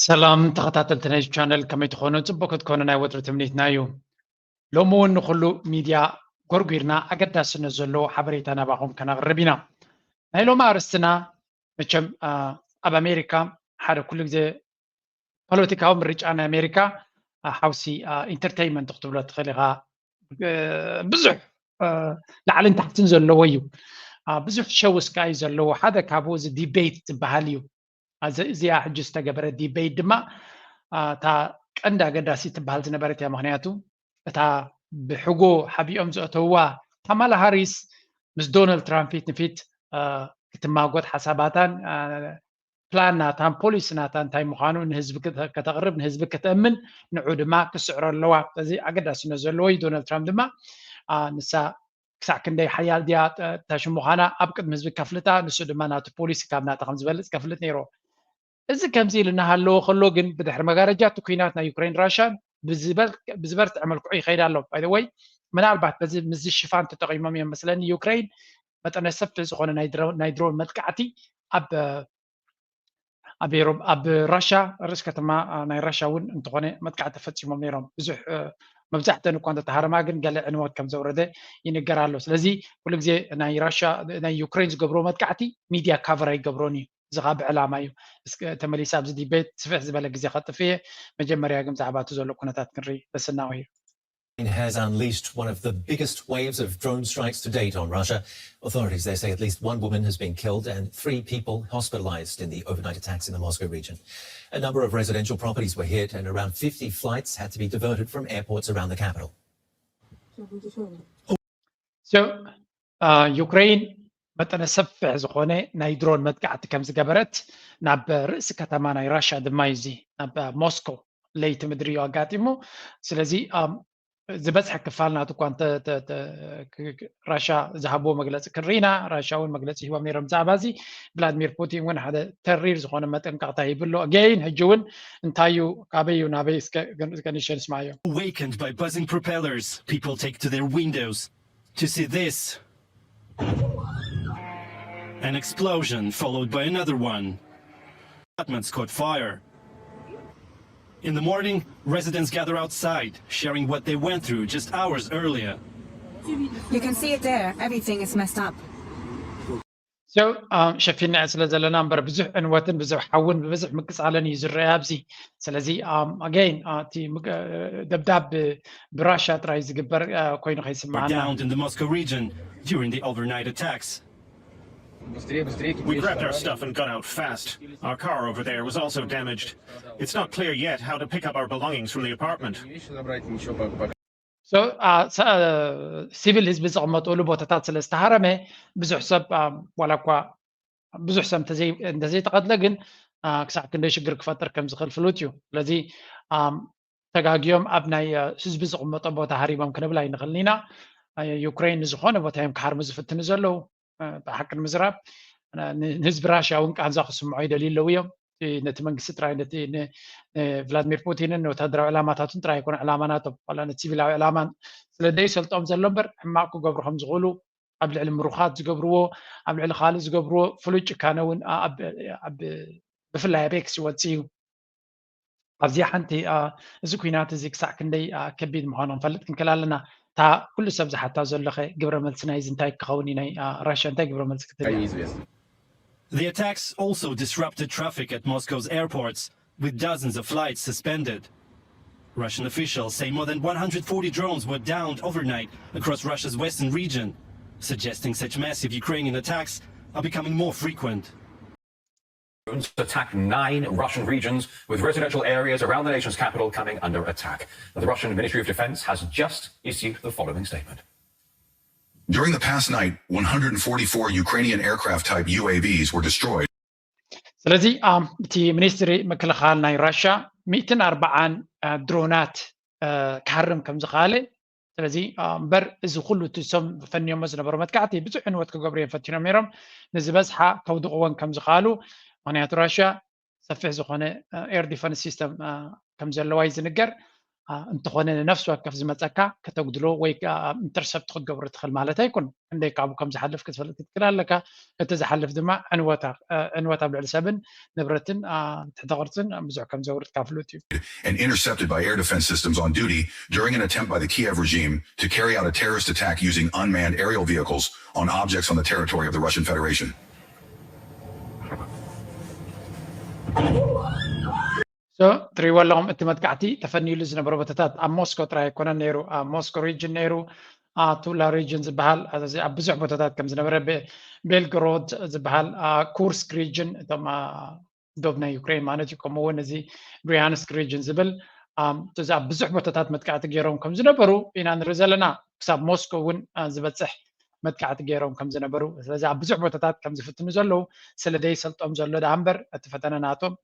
ሰላም ተኸታተልቲ ናይ ቻነል፣ ከመይ ትኾኑ? ጽቡቅ ክትኮኑ ናይ ወትሩ ትምኒትና እዩ። ሎሚ እውን ንኹሉ ሚድያ ጎርጒርና ኣገዳስነት ዘለዎ ሓበሬታ ናባኹም ከነቕርብ ኢና። ናይ ሎሚ ኣርእስትና መቸም ኣብ ኣሜሪካ ሓደ ኩሉ ግዜ ፖለቲካዊ ምርጫ ናይ ኣሜሪካ ሓውሲ ኢንተርቴይንመንት ክትብሎ ትኽእል ኢኻ። ብዙሕ ላዕልን ታሕትን ዘለዎ እዩ። ብዙሕ ሸውስ ከዓ እዩ ዘለዎ። ሓደ ካብኡ እዚ ዲቤት ዝበሃል እዩ። እዚኣ ሕጂ ዝተገበረ ዲቤት ድማ እታ ቀንዲ ኣገዳሲ ትበሃል ዝነበረት እያ። ምክንያቱ እታ ብሕጎ ሓቢኦም ዘእተውዋ ካማላ ሃሪስ ምስ ዶናልድ ትራምፕ ፊት ንፊት ክትማጎት ሓሳባታን ፕላን ናታን ፖሊሲ ናታን እንታይ ምዃኑ ንህዝቢ ከተቕርብ፣ ንህዝቢ ከተእምን፣ ንዑ ድማ ክስዕሮ ኣለዋ። እዚ ኣገዳስነት ዘለዎ እዩ። ዶናልድ ትራምፕ ድማ ንሳ ክሳዕ ክንደይ ሓያል ድያ ተሽም ምዃና ኣብ ቅድሚ ህዝቢ ከፍልጣ፣ ንሱ ድማ ናቲ ፖሊሲ ካብ ናታ ከም ዝበልፅ ከፍልጥ ነይሮ። እዚ ከምዚ ኢሉ እናሃለዎ ከሎ ግን ብድሕሪ መጋረጃ እቲ ኩናት ናይ ዩክሬን ራሻን ብዝበርትዐ መልክዑ ይኸይድ ኣሎ። ባይወይ ምናልባት በዚ ምዚ ሽፋን ተጠቂሞም እዮም መስለኒ ዩክሬን መጠነ ሰፊሕ ዝኾነ ናይ ድሮን መጥቃዕቲ ኣብ ኣብ ሮብ ኣብ ራሻ ርእስ ከተማ ናይ ራሻ እውን እንተኾነ መጥቃዕቲ ተፈፂሞም ነይሮም። ብዙሕ መብዛሕተን እኳ እንተተሃረማ ግን ገለ ዕንወት ከም ዘውረደ ይንገር ኣሎ። ስለዚ ኩሉ ግዜ ናይ ራሻ ናይ ዩክሬን ዝገብርዎ መጥቃዕቲ ሚድያ ካቨር ኣይገብሮን እዩ። እዚ ከዓ ብዕላማ እዩ። ተመሊሳ ኣብዚ ዲቤት ስፍሕ ዝበለ ግዜ ከጥፍ እየ። መጀመርያ ግን ብዛዕባ እቲ ዘሎ ኩነታት ክንርኢ ደስናዊ እዩ። Ukraine has unleashed one of the biggest waves of drone strikes to date on Russia. Authorities, they say at least one woman has been killed and three people hospitalized in the overnight attacks in the Moscow region. A number of residential properties were hit and around fifty flights had to be diverted from airports around the capital. So, uh, Ukraine መጠነ ሰፍሕ ዝኾነ ናይ ድሮን መጥቃዕቲ ከም ዝገበረት ናብ ርእሲ ከተማ ናይ ራሻ ድማ እዩ፣ እዚ ናብ ሞስኮ ለይቲ ምድሪ እዩ ኣጋጢሙ። ስለዚ ዝበዝሐ ክፋል ናቱ እኳ ራሻ ዝሃብዎ መግለፂ ክንርኢና፣ ራሻ እውን መግለፂ ሂቦም ነይሮም ብዛዕባ እዚ። ቭላድሚር ፑቲን እውን ሓደ ተሪር ዝኾነ መጠንቀቕታ ሂብሎ። ኣገይን ሕጂ እውን እንታይ እዩ፣ ካበይ እዩ፣ ናበይ እስከ ንሸ ንስማዮ። Awakened by buzzing propellers, people take to their windows to see this. An explosion followed by another one. Apartments caught fire. In the morning, residents gather outside, sharing what they went through just hours earlier. You can see it there. Everything is messed up. So, um, ሸፊና ስለ ዘለና እምበር ብዙሕ ዕንወትን ብዙሕ ሓውን ብብዝሕ ምቅፃልን እዩ ዝረአ ኣብዚ። ስለዚ ኣገይን እቲ ደብዳብ ብራሻ ጥራይ ዝግበር ኮይኑ ከይስማዓና። Downed in the Moscow region during the overnight attacks. We grabbed our stuff and got out fast. Our car over there was also damaged. It's not clear yet how to pick up our belongings from the apartment. So, ሲቪል ህዝቢ ዝቕመጠሉ ቦታታት ስለ ዝተሃረመ ብዙሕ ሰብ ዋላ እኳ ብዙሕ ሰብ እንተዘይተቐትለ ግን ክሳዕ ክንደይ ሽግር ክፈጥር ከም ዝኽእል ፍሉጥ እዩ። ስለዚ ተጋግዮም ኣብ ናይ ህዝቢ ዝቕመጦ ቦታ ሃሪቦም ክንብል ኣይንኽእልን ኢና። ዩክሬን ንዝኾነ ቦታ እዮም ክሃርሙ ዝፍትኑ ዘለዉ። ብሓቂ ንምዝራብ ንህዝቢ ራሽያ እውን ቃንዛ ክስምዖ ይደልዩ ኣለዉ እዮም። ነቲ መንግስቲ ጥራይ ነቲ ንቭላድሚር ፑቲንን ንወታደራዊ ዕላማታቱን ጥራይ ኣይኮነ ዕላማ ናቶም ዋላ ነቲ ሲቪላዊ ዕላማን ስለ ደይሰልጦም ዘሎ እምበር ሕማቕ ክገብሩ ከም ዝኽእሉ ኣብ ልዕሊ ምሩኻት ዝገብርዎ ኣብ ልዕሊ ካልእ ዝገብርዎ ፍሉይ ጭካነ እውን ብፍላይ ኣብ ኤክስ ይወፅእ እዩ። ኣብዚኣ ሓንቲ እዚ ኩናት እዚ ክሳዕ ክንደይ ከቢድ ምዃኑ ክንፈልጥ ክንክእል ኣለና። እታ ኩሉ ሰብ ዝሓታ ዘሎኸ ግብረ መልሲ ናይዚ እንታይ ክኸውን እዩ? ናይ ራሽያ እንታይ ግብረ መልሲ ክትህብ እያ? The attacks also disrupted traffic at Moscow's airports, with dozens of flights suspended. Russian officials say more than one hundred forty drones were downed overnight across Russia's western region, suggesting such massive Ukrainian attacks are becoming more frequent. Drones attack nine Russian regions, with residential areas around the nation's capital coming under attack. The Russian Ministry of Defense has just issued the following statement. During the past night, one hundred forty-four Ukrainian aircraft type U A Vs were destroyed. ስለዚ እቲ ሚኒስትሪ ምክልኻል ናይ ራሻ ሚእትን ኣርባዓን ድሮናት ክሃርም ከም ዝኸኣለ፣ ስለዚ እምበር እዚ ኩሉ እቲ እሶም ፈንዮሞ ዝነበሩ መጥቃዕቲ ብዙሕ ዕንወት ክገብሩ እዮም ፈቲኖም ነይሮም። ንዝበዝሓ ከውድቕወን ከም ዝኸኣሉ፣ ምክንያቱ ራሽያ ሰፊሕ ዝኾነ ኤር ዲፈንስ ሲስተም ከም ዘለዋ እዩ ዝንገር። እንተኾነ ንነፍሲ ወከፍ ዝመፀካ ከተጉድሎ ወይ ኢንተርሰፕት ክትገብሮ ትኽእል ማለት ኣይኮን። ክንደይ ካብኡ ከም ዝሓልፍ ክትፈልጥ ክትክእል ኣለካ። እቲ ዝሓልፍ ድማ ዕንወት ዕንወት ኣብ ልዕሊ ሰብን ንብረትን ትሕተ ቅርፅን ብዙሕ ከም ዘውርድ ካፍሉጥ እዩ። and intercepted by air defense systems on duty during an attempt by the Kiev regime to carry out a terrorist attack using unmanned aerial vehicles on objects on the territory of the Russian Federation. ትሪእዎ ኣለኹም። እቲ መጥቃዕቲ ተፈንዩሉ ዝነበረ ቦታታት ኣብ ሞስኮ ጥራይ ኣይኮነን ነይሩ። ኣብ ሞስኮ ሪጅን ነይሩ፣ ቱላ ሪጅን ዝበሃል ኣብ ብዙሕ ቦታታት ከም ዝነበረ፣ ቤልግሮድ ዝበሃል፣ ኩርስክ ሪጅን፣ እቶም ዶብ ናይ ዩክሬን ማለት እዩ። ከምኡ እውን እዚ ብሪያንስክ ሪጅን ዝብል እዚ ኣብ ብዙሕ ቦታታት መጥቃዕቲ ገይሮም ከም ዝነበሩ ኢና ንርኢ ዘለና። ክሳብ ሞስኮ እውን ዝበፅሕ መጥቃዕቲ ገይሮም ከም ዝነበሩ፣ ስለዚ ኣብ ብዙሕ ቦታታት ከም ዝፍትኑ ዘለዉ ስለ ዘይሰልጦም ዘሎ ደኣ እምበር እቲ ፈተነ ናቶም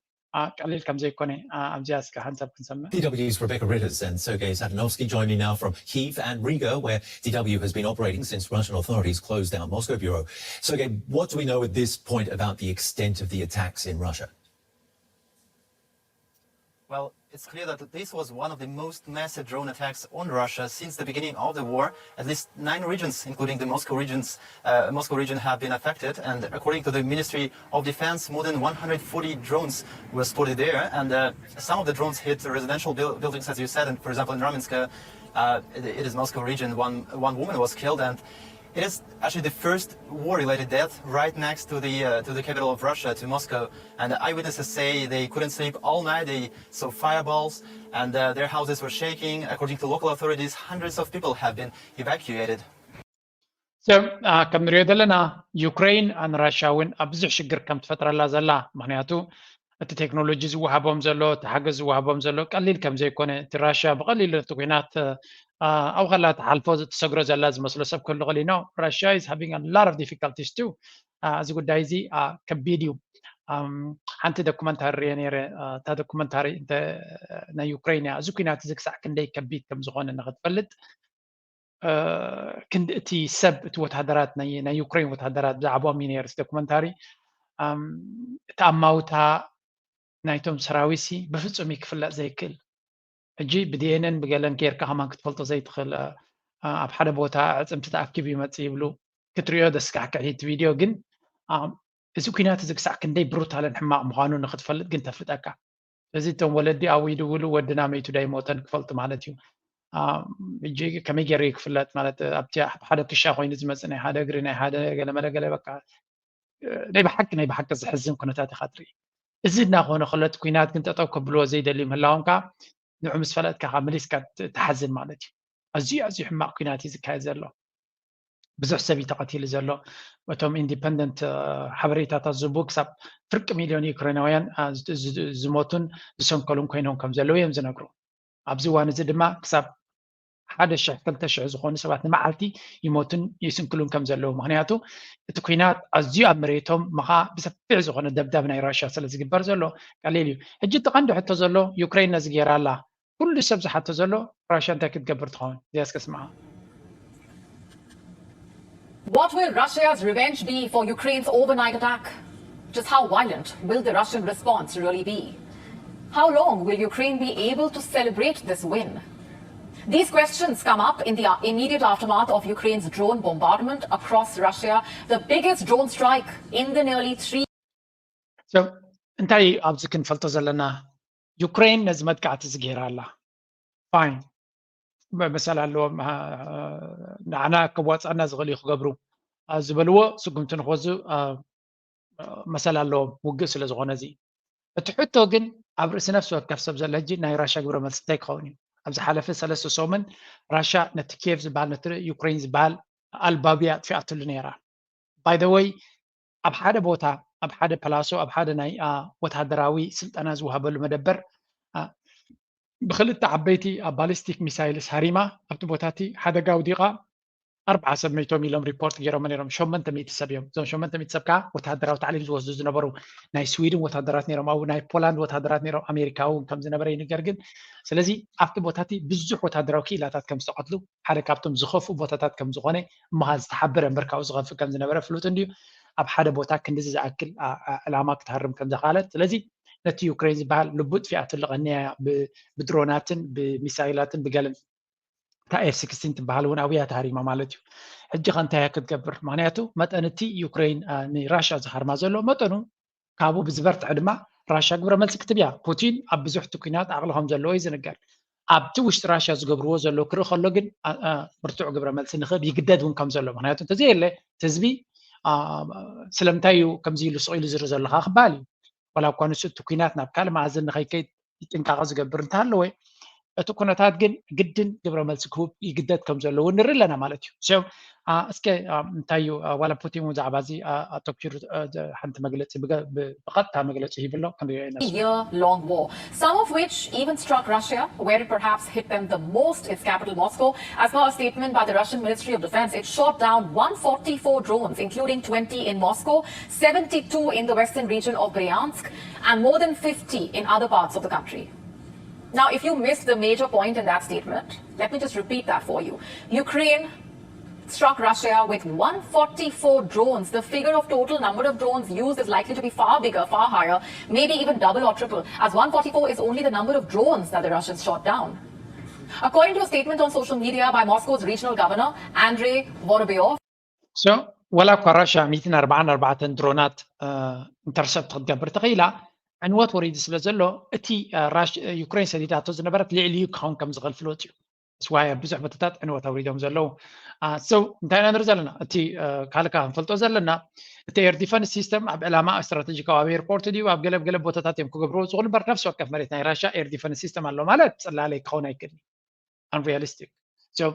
ቀሊል ከም ዘይኮነ ኣብዚኣ እስከ ሓንሳብ ክንሰምዕ። D W's Rebecca Ritters and Sergei Satanovsky join me now from Kyiv and Riga, where D W has been operating since Russian authorities closed down Moscow bureau. Sergei, what do we know at this point about the extent of the attacks in Russia? Well, it's clear that this was one of the most massive drone attacks on Russia since the beginning of the war. At least nine regions, including the Moscow regions, uh, Moscow region, have been affected. And according to the Ministry of Defense, more than one hundred forty drones were spotted there. And uh, some of the drones hit residential build buildings, as you said. And for example, in Ramenskoe, uh, it is Moscow region. One one woman was killed, and it is actually the first war-related death right next to the uh, to the capital of Russia, to Moscow. And eyewitnesses say they couldn't sleep all night. They saw fireballs, and uh, their houses were shaking. According to local authorities, hundreds of people have been evacuated. So, uh, ከም ንሪኦ ዘለና ዩክሬን ንራሽያ እውን ኣብ ብዙሕ ሽግር ከም ትፈጥረላ ዘላ፣ ምክንያቱ እቲ ቴክኖሎጂ ዝወሃቦም ዘሎ፣ እቲ ሓገዝ ዝወሃቦም ዘሎ ቀሊል ከም ዘይኮነ፣ እቲ ራሽያ ብቐሊሉ እቲ ኩናት ኣብኡ ከላ ትሓልፎ ትሰግሮ ዘላ ዝመስሎ ሰብ ክህሉ ቀሊል ነው። Russia is having a lot of difficulties too። እዚ ጉዳይ እዚ ከቢድ እዩ። ሓንቲ ዶኩመንታሪ ርየ ነይረ። እታ ዶኩመንታሪ ናይ ዩክሬን እያ። እዚ ኩናት እዚ ክሳዕ ክንደይ ከቢድ ከም ዝኾነ ንክትፈልጥ ክንዲ እቲ ሰብ እቲ ወታደራት ናይ ዩክሬን ወታደራት ብዛዕባኦም እዩ ነይሩ ዶኩመንታሪ። እቲ ኣማውታ ናይቶም ሰራዊት ሲ ብፍጹም እዩ ክፍለጥ ዘይክእል። ሕጂ ብዲኤንን ብገለን ጌርካ ከማን ክትፈልጦ ዘይትኽእል ኣብ ሓደ ቦታ ዕፅምቲ ተኣኪቡ ይመፅእ ይብሉ ክትሪኦ ደስካሕክሕ እቲ ቪድዮ ግን እዚ ኩናት እዚ ክሳዕ ክንደይ ብሩታልን ሕማቕ ምዃኑ ንክትፈልጥ ግን ተፍልጠካ። ስለዚ እቶም ወለዲ ኣብኡ ይድውሉ ወድና መይቱ ዶ ኣይሞተን ክፈልጡ ማለት እዩ። ሕጂ ከመይ ገይሩ ክፍለጥ ማለት ኣብቲ ሓደ ክሻ ኮይኑ ዝመፅእ ናይ ሓደ እግሪ ናይ ሓደ ገለመለ ገለ በቃ ናይ ብሓቂ ናይ ብሓቂ ዝሕዝን ኩነታት ኢኻ ትርኢ። እዚ እናኾነ ከሎ እቲ ኩናት ግን ጠጠው ከብልዎ ዘይደልዩ ምህላዎም ከዓ ንዑ ምስ ፈለጥካ ከዓ መሊስካ ትሓዝን ማለት እዩ። ኣዝዩ ኣዝዩ ሕማቕ ኩናት እዩ ዝካየድ ዘሎ። ብዙሕ ሰብ እዩ ተቐቲሉ ዘሎ። እቶም ኢንዲፐንደንት ሓበሬታታት ዝህቡ ክሳብ ፍርቂ ሚልዮን ዩክሬናውያን ዝሞቱን ዝሰንከሉን ኮይኖም ከም ዘለዉ እዮም ዝነግሩ። ኣብዚ እዋን እዚ ድማ ክሳብ ሓደ ሽሕ ክልተ ሽሕ ዝኾኑ ሰባት ንመዓልቲ ይሞቱን ይስንክሉን ከም ዘለዉ። ምክንያቱ እቲ ኩናት ኣዝዩ ኣብ መሬቶም ምኻ ብሰፊሕ ዝኾነ ደብዳብ ናይ ራሽያ ስለ ዝግበር ዘሎ ቀሊል እዩ። ሕጂ እቲ ቀንዲ ሕቶ ዘሎ ዩክሬን ነዚ ገይራ ኣላ። ኩሉ ሰብ ዝሓቶ ዘሎ ራሽያ እንታይ ክትገብር ትኸውን? እዚኣ እስከ ስምዓ። What will Russia's revenge be for Ukraine's overnight attack? Just how violent will the Russian response really be? How long will Ukraine be able to celebrate this win? These questions come up in the immediate aftermath of Ukraine's drone bombardment across Russia, the biggest drone strike in the nearly three So እንታይ ኣብዚ ክንፈልጦ ዘለና? ዩክሬን ነዚ መጥቃዕቲ እዚ ገይራ ኣላ። ፋይን፣ መሰል ኣለዎም። ንዓና ከዋፅኣና ዝኽእል እዩ ክገብሩ ዝበልዎ ስጉምቲ ንክወስዱ መሰል ኣለዎም፣ ውግእ ስለ ዝኾነ። እዚ እቲ ሕቶ ግን ኣብ ርእሲ ነፍሲ ወከፍ ሰብ ዘሎ ሕጂ ናይ ራሻ ግብረ መልሲ እንታይ ክኸውን እዩ? ኣብ ዝሓለፈ ሰለስተ ሰሙን ራሻ ነቲ ኪየቭ ዝበሃል ነቲ ዩክሬን ዝበሃል ኣልባብያ ኣጥፊኣትሉ ነይራ። ባይ ዘ ወይ ኣብ ሓደ ቦታ ኣብ ሓደ ፓላሶ ኣብ ሓደ ናይ ወታደራዊ ስልጠና ዝወሃበሉ መደበር ብክልተ ዓበይቲ ባሊስቲክ ሚሳይልስ ሃሪማ ኣብቲ ቦታ እቲ ሓደጋ ውዲቓ ኣርባዓ ሰብ መይቶም ኢሎም ሪፖርት ገይሮም ነይሮም። ሸሞንተ ሚእቲ ሰብ እዮም። እዞም ሸሞንተ ሚእቲ ሰብ ከዓ ወታደራዊ ታዕሊም ዝወስዱ ዝነበሩ ናይ ስዊድን ወታደራት ነይሮም፣ ኣብኡ ናይ ፖላንድ ወታደራት ነይሮም፣ ኣሜሪካ እውን ከም ዝነበረ ይንገር። ግን ስለዚ ኣብቲ ቦታ እቲ ብዙሕ ወታደራዊ ክኢላታት ከም ዝተቐትሉ ሓደ ካብቶም ዝኸፍኡ ቦታታት ከም ዝኾነ እሞ ዝተሓበረ እምበር ካብኡ ዝኸፍእ ከም ዝነበረ ፍሉጥ እንድዩ። ኣብ ሓደ ቦታ ክንድዚ ዝኣክል ዕላማ ክትሃርም ከም ዘኽኣለት። ስለዚ ነቲ ዩክሬን ዝበሃል ልቡ ጥፊኣትሉ ቀንያ እያ፣ ብድሮናትን ብሚሳይላትን ብገለን። እታ ኤፍ ሲክስቲን ትበሃል እውን ኣብያ ተሃሪማ ማለት እዩ። ሕጂ ከ እንታይ ክትገብር? ምክንያቱ መጠን እቲ ዩክሬን ንራሻ ዝሃርማ ዘሎ መጠኑ ካብኡ ብዝበርትዐ ድማ ራሻ ግብረ መልሲ ክትብ እያ። ፑቲን ኣብ ብዙሕ እቲ ኲናት ዓቕሊ ከም ዘለዎ እዩ ዝንገር። ኣብቲ ውሽጢ ራሻ ዝገብርዎ ዘሎ ክርኢ ከሎ ግን ብርቱዕ ግብረ መልሲ ንክህብ ይግደድ እውን ከም ዘሎ፣ ምክንያቱ እንተዘየለ እቲ ህዝቢ ስለምንታይ እዩ ከምዚ ኢሉ ስቕ ኢሉ ዝርኢ ዘለካ ክበሃል እዩ። ዋላ እኳ ንሱ እቲ ኲናት ናብ ካልእ መኣዝን ንኸይከይድ ጥንቃቐ ዝገብር እንተሃለወ፣ እቲ ኩነታት ግን ግድን ግብረ መልሲ ክህብ ይግደድ ከም ዘለዎ ንርኢ ኣለና ማለት እዩ። እስከ እንታይ እዩ ዋላ ፑቲን እውን ብዛዕባ እዚ ኣተኪሩ ሓንቲ መግለፂ ብቀጥታ መግለፂ ሂብሎ ክንሪኦ ኢና። Year long war, some of which even struck Russia where it perhaps hit them the most, its capital Moscow. As per a statement by the Russian Ministry of Defense, it shot down one forty-four drones, including twenty in Moscow, seventy-two in the western region of Bryansk, and more than fifty in other parts of the country. Now, if you missed the major point in that statement, let me just repeat that for you. Ukraine struck Russia with one forty-four drones. The figure of total number of drones used is likely to be far bigger, far higher, maybe even double or triple, as one forty-four is only the number of drones that the Russians shot down. According to a statement on social media by Moscow's regional governor, Andrei Vorobyov, so ዋላ እኳ ራሻ ሚእትን ኣርባዓን ኣርባዕተን ድሮናት ኢንተርሰፕት ክትገብር ተኽኢላ፣ ዕንወት ወሪዱ ስለ ዘሎ እቲ ዩክሬን ሰዲዳቶ ዝነበረት ልዕሊኡ ክኸውን ከም ዝኽእል ፍሉጥ እዩ። ስዋይ ኣብ ብዙሕ ቦታታት ዕንወት ኣውሪዶም ዘለዉ። So እንታይ ኢና ንርኢ ዘለና? እቲ ካልካ ክንፈልጦ ዘለና፣ እቲ ኤር ዲፈንስ ሲስተም ኣብ ዕላማ ስትራቴጂካዊ ኣብ ኤርፖርት ድዩ ኣብ ገለ ገለ ቦታታት እዮም ክገብርዎ ዝኽእሉ እምበር፣ ነፍሲ ወከፍ መሬት ናይ ራሻ ኤር ዲፈንስ ሲስተም ኣሎ ማለት ጽላለይ ክኸውን ኣይክእልን። Unrealistic። So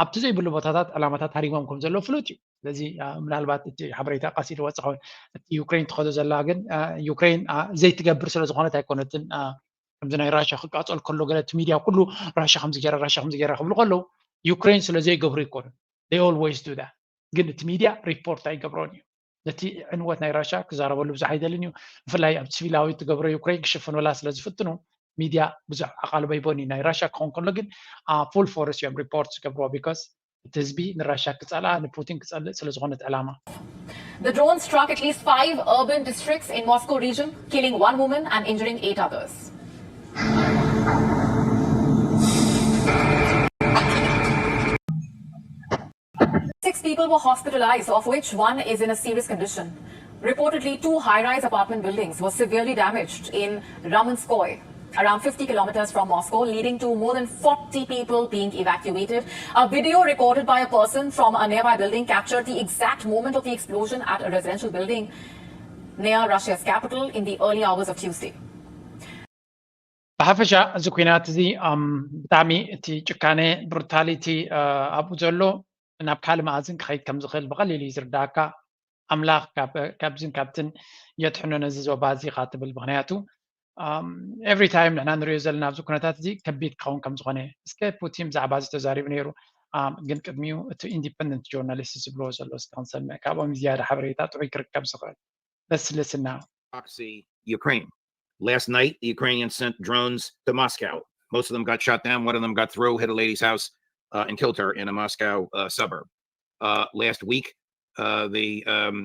ኣብቲ ዘይብሉ ቦታታት ዕላማታት ሃሪሞም ከም ዘለዉ ፍሉጥ እዩ። ስለዚ ምናልባት እቲ ሓበሬታ ቀስ ኢሉ ወፅእ ኸውን። እቲ ዩክሬን ትኸዶ ዘላ ግን ዩክሬን ዘይትገብር ስለ ዝኾነት ኣይኮነትን። ከምዚ ናይ ራሻ ክቃፀል ከሎ ገለ እቲ ሚድያ ኩሉ ራሻ ከምዚ ገይራ ራሻ ከምዚ ገይራ ክብሉ ከለዉ ዩክሬን ስለ ዘይገብሩ ኣይኮኑን። They always do that። ግን እቲ ሚድያ ሪፖርት ኣይገብሮን እዩ። ነቲ ዕንወት ናይ ራሻ ክዛረበሉ ብዙሕ ኣይደልን እዩ። ብፍላይ ኣብ ሲቪላዊ ትገብሮ ዩክሬን ክሽፍኑላ ስለ ዝፍትኑ ሚድያ ብዙሕ ኣቓልቦ ኣይቦን እዩ። ናይ ራሻ ክኸውን ከሎ ግን ፉል ፎርስ እዮም ሪፖርት ዝገብርዎ። ቢኮዝ እቲ ህዝቢ ንራሻ ክፀልኣ ንፑቲን ክፀልእ ስለ ዝኾነ እቲ ዕላማ። The drone struck at least five urban districts in Moscow region, killing one woman and injuring eight others. Six people were hospitalized, of which one is in a serious condition. Reportedly, two high-rise apartment buildings were severely damaged in Ramenskoye, around fifty kilometers from Moscow, leading to more than forty people being evacuated. A video recorded by a person from a nearby building captured the exact moment of the explosion at a residential building near Russia's capital in the early hours of Tuesday. ብሓፈሻ እዚ ኩናት እዚ ብጣዕሚ እቲ ጭካኔ ብሩታሊቲ ኣብኡ ዘሎ ናብ ካልእ መኣዝን ክኸይድ ከም ዝኽእል ብቐሊሉ እዩ ዝርዳእካ። ኣምላኽ ካብዝን ካብትን የድሕኖ ነዚ ዞባ እዚ ኢኻ ትብል። ምክንያቱ every time ንሕና ንሪኦ ዘለና ኣብዚ ኩነታት እዚ ከቢድ ክኸውን ከም ዝኾነ። እስከ ፑቲን ብዛዕባ እዚ ተዛሪቡ ነይሩ። ግን ቅድሚኡ እቲ ኢንዲፐንደንት ጆርናሊስት ዝብልዎ ዘሎ እስከ ክንሰምዕ፣ ካብኦም ዝያዳ ሓበሬታ ጥዑይ ክርከብ ዝኽእል። Let's listen now. Proxy Ukraine. Last night, the Ukrainians sent drones to Moscow. Most of them got shot down. One of them got through, hit a lady's house, uh, and killed her in a Moscow uh, suburb. Uh, last week, uh, the um,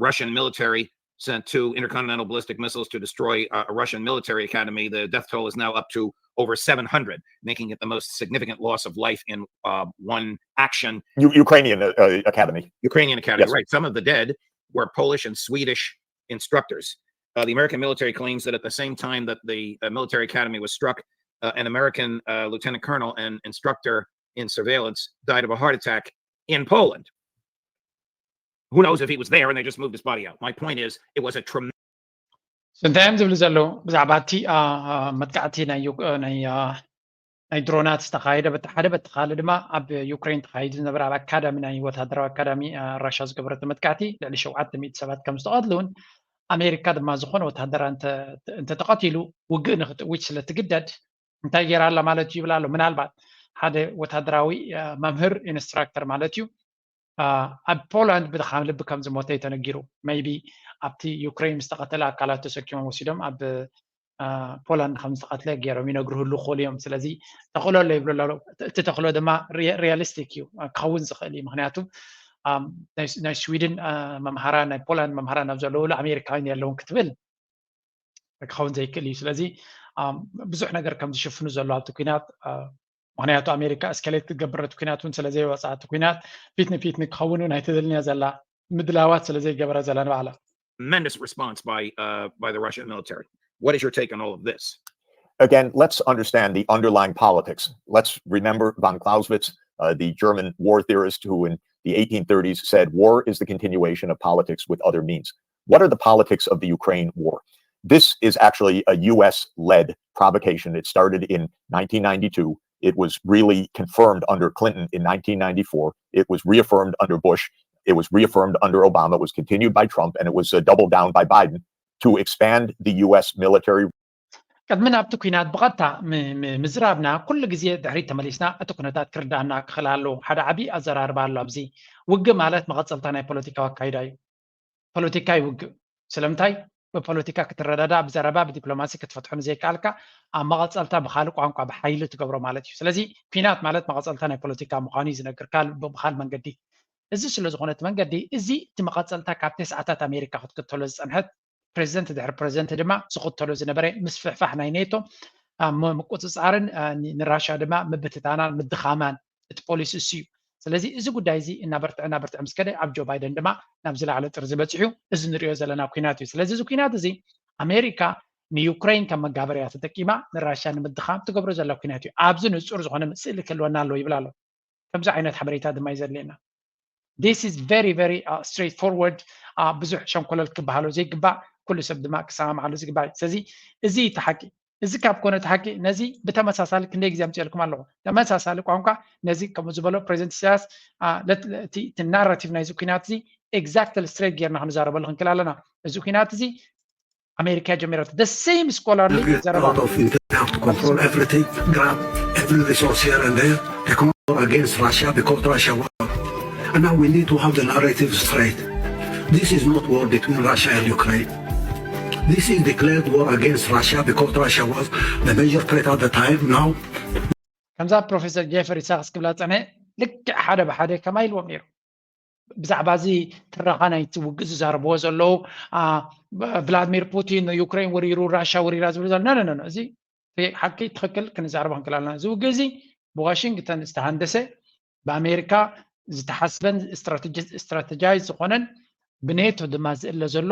Russian military sent two intercontinental ballistic missiles to destroy uh, a Russian military academy. The death toll is now up to over seven hundred, making it the most significant loss of life in uh, one action. U- Ukrainian uh, academy. Ukrainian academy, yes. Right. Some of the dead were Polish and Swedish instructors. Uh, the American military claims that at the same time that the uh, military academy was struck, uh, an American uh, lieutenant colonel and instructor in surveillance died of a heart attack in Poland. Who knows if he was there and they just moved his body out? My point is, it was a tremendous. እንታይ እዮም ዝብሉ ዘለዉ ብዛዕባ እቲ መጥቃዕቲ ናይ ናይ ድሮናት ዝተኻየደ በቲ ሓደ፣ በቲ ካልእ ድማ ኣብ ዩክሬን ተኻይዱ ዝነበረ ኣብ ኣካዳሚ፣ ናይ ወታደራዊ ኣካዳሚ ራሻ ዝገበረቶ መጥቃዕቲ ልዕሊ ሸውዓተ ሚእቲ ሰባት ከም ዝተቐትሉን ኣሜሪካ ድማ ዝኾነ ወታደራ እንተተቐቲሉ ውግእ ንክትእውጅ ስለ ትግደድ እንታይ ገይራ ኣላ ማለት እዩ ይብል ኣሎ። ምናልባት ሓደ ወታደራዊ መምህር ኢንስትራክተር ማለት እዩ ኣብ ፖላንድ ብድኻም ልቢ ከም ዝሞተ እዩ ተነጊሩ። ሜይቢ ኣብቲ ዩክሬን ምስ ተቐተለ ኣካላት ተሰኪሞም ወሲዶም ኣብ ፖላንድ ከም ዝተቐትለ ገይሮም ይነግሩ ህሉ ክኽእሉ እዮም። ስለዚ ተኽእሎ ኣሎ ይብሉ ኣለዉ። እቲ ተኽእሎ ድማ ሪያሊስቲክ እዩ፣ ክኸውን ዝኽእል እዩ። ምክንያቱ ናይ ስዊድን መምሃራን ናይ ፖላንድ መምሃራን ኣብ ዘለውሉ ኣሜሪካውያን የለውን ክትብል ክኸውን ዘይክእል እዩ። ስለዚ ብዙሕ ነገር ከም ዝሽፍኑ ዘሎ ኣብቲ ኩናት፣ ምክንያቱ ኣሜሪካ እስከሌት ክትገብር እቲ ኩናት እውን ስለዘይወፅኣ እቲ ኩናት ፊት ንፊት ንክኸውን እውን ኣይትደልን እያ ዘላ፣ ምድላዋት ስለዘይገበረ ዘላ ንባዕላ። Tremendous response by uh, by the Russian military. What is your take on all of this? Again, let's understand the underlying politics. Let's remember von Clausewitz, uh, the German war theorist who in the eighteen thirties said war is the continuation of politics with other means. What are the politics of the Ukraine war? This is actually a U S led provocation. It started in nineteen ninety-two. It was really confirmed under Clinton in nineteen ninety-four. It was reaffirmed under Bush. It was reaffirmed under Obama. It was continued by Trump, and it was uh, doubled down by Biden to expand the U S military. ቅድሚ ናብቲ ኩናት ብቐጥታ ምዝራብና ኩሉ ግዜ ድሕሪት ተመሊስና እቲ ኩነታት ክርዳእና ክኽእል ኣለዎ። ሓደ ዓብዪ ኣዘራርባ ኣሎ ኣብዚ። ውግእ ማለት መቐፀልታ ናይ ፖለቲካዊ ኣካይዳ እዩ። ፖለቲካ እዩ ውግእ። ስለምንታይ? ብፖለቲካ ክትረዳዳ፣ ብዘረባ፣ ብዲፕሎማሲ ክትፈትሖ ንዘይከኣልካ ኣብ መቐፀልታ ብካልእ ቋንቋ ብሓይሊ ትገብሮ ማለት እዩ። ስለዚ ኩናት ማለት መቐፀልታ ናይ ፖለቲካ ምዃኑ እዩ ዝነግር ብካል መንገዲ። እዚ ስለ ዝኾነ እቲ መንገዲ እዚ እቲ መቐፀልታ ካብ ተስዓታት ኣሜሪካ ክትክተሎ ዝፀንሐት ፕሬዚደንት ድሕሪ ፕሬዚደንት ድማ ዝኽተሎ ዝነበረ ምስፍሕፋሕ ናይ ኔቶ ምቁፅፃርን ንራሻ ድማ ምብትታናን ምድኻማን እቲ ፖሊሲ እሱ እዩ። ስለዚ እዚ ጉዳይ እዚ እናበርትዐ እናበርትዐ ምስ ከደ ኣብ ጆ ባይደን ድማ ናብ ዝለዓለ ጥርዚ በፂሑ እዚ ንሪኦ ዘለና ኩናት እዩ። ስለዚ እዚ ኩናት እዚ ኣሜሪካ ንዩክሬን ከም መጋበርያ ተጠቂማ ንራሻ ንምድኻም ትገብሮ ዘላ ኩናት እዩ። ኣብዚ ንፁር ዝኾነ ስእሊ ክህልወና ኣለዎ ይብል ኣሎ። ከምዚ ዓይነት ሓበሬታ ድማ እዩ ዘድልየና። This is very very uh, straightforward. Uh, ብዙሕ ሸንኮለል ክበሃሎ ዘይግባእ፣ ኩሉ ሰብ ድማ ክሰማማዓሉ ዝግባእ እዩ። ስለዚ እዚ እቲ ሓቂ። እዚ ካብ ኮነ እቲ ሓቂ ነዚ ብተመሳሳሊ ክንደይ ግዜ ኣምፅኤልኩም ኣለኹ። ተመሳሳሊ ቋንቋ ነዚ ከምኡ ዝበሎ ፕሬዚደንት ኢሳያስ እቲ ናራቲቭ ናይዚ ኩናት እዚ ኤግዛክትሊ ስትሬት ጌርና ክንዛረበሉ ክንክእል ኣለና። እዚ ኩናት እዚ ኣሜሪካ ጀሚራቶ። The same scholarly ዘረባ out of India to control everything, grab every resource here and there. They come out against Russia because Russia won. And now we need to have the narrative straight. This is not war between Russia and Ukraine. This is declared war against Russia because Russia was the major threat at the time. Now ከምዛ ፕሮፌሰር ጄፈሪ ሳክስ ክብላ ፀንሐ ልክዕ ሓደ ብሓደ ከማይ ኢልዎም ነይሩ። ብዛዕባ እዚ ትረኻ ናይቲ ውግእ ዝዛረብዎ ዘለዉ ቭላድሚር ፑቲን ዩክሬን ወሪሩ ራሻ ወሪራ ዝብሉ ዘሎ ነ እዚ ሓቂ ትኽክል ክንዛረቦ ክንክእል ኣለና። እዚ ውግእ እዚ ብዋሽንግተን ዝተሃንደሰ ብኣሜሪካ ዝተሓስበን ስትራተጃይዝ ዝኾነን ብኔቶ ድማ ዝእለ ዘሎ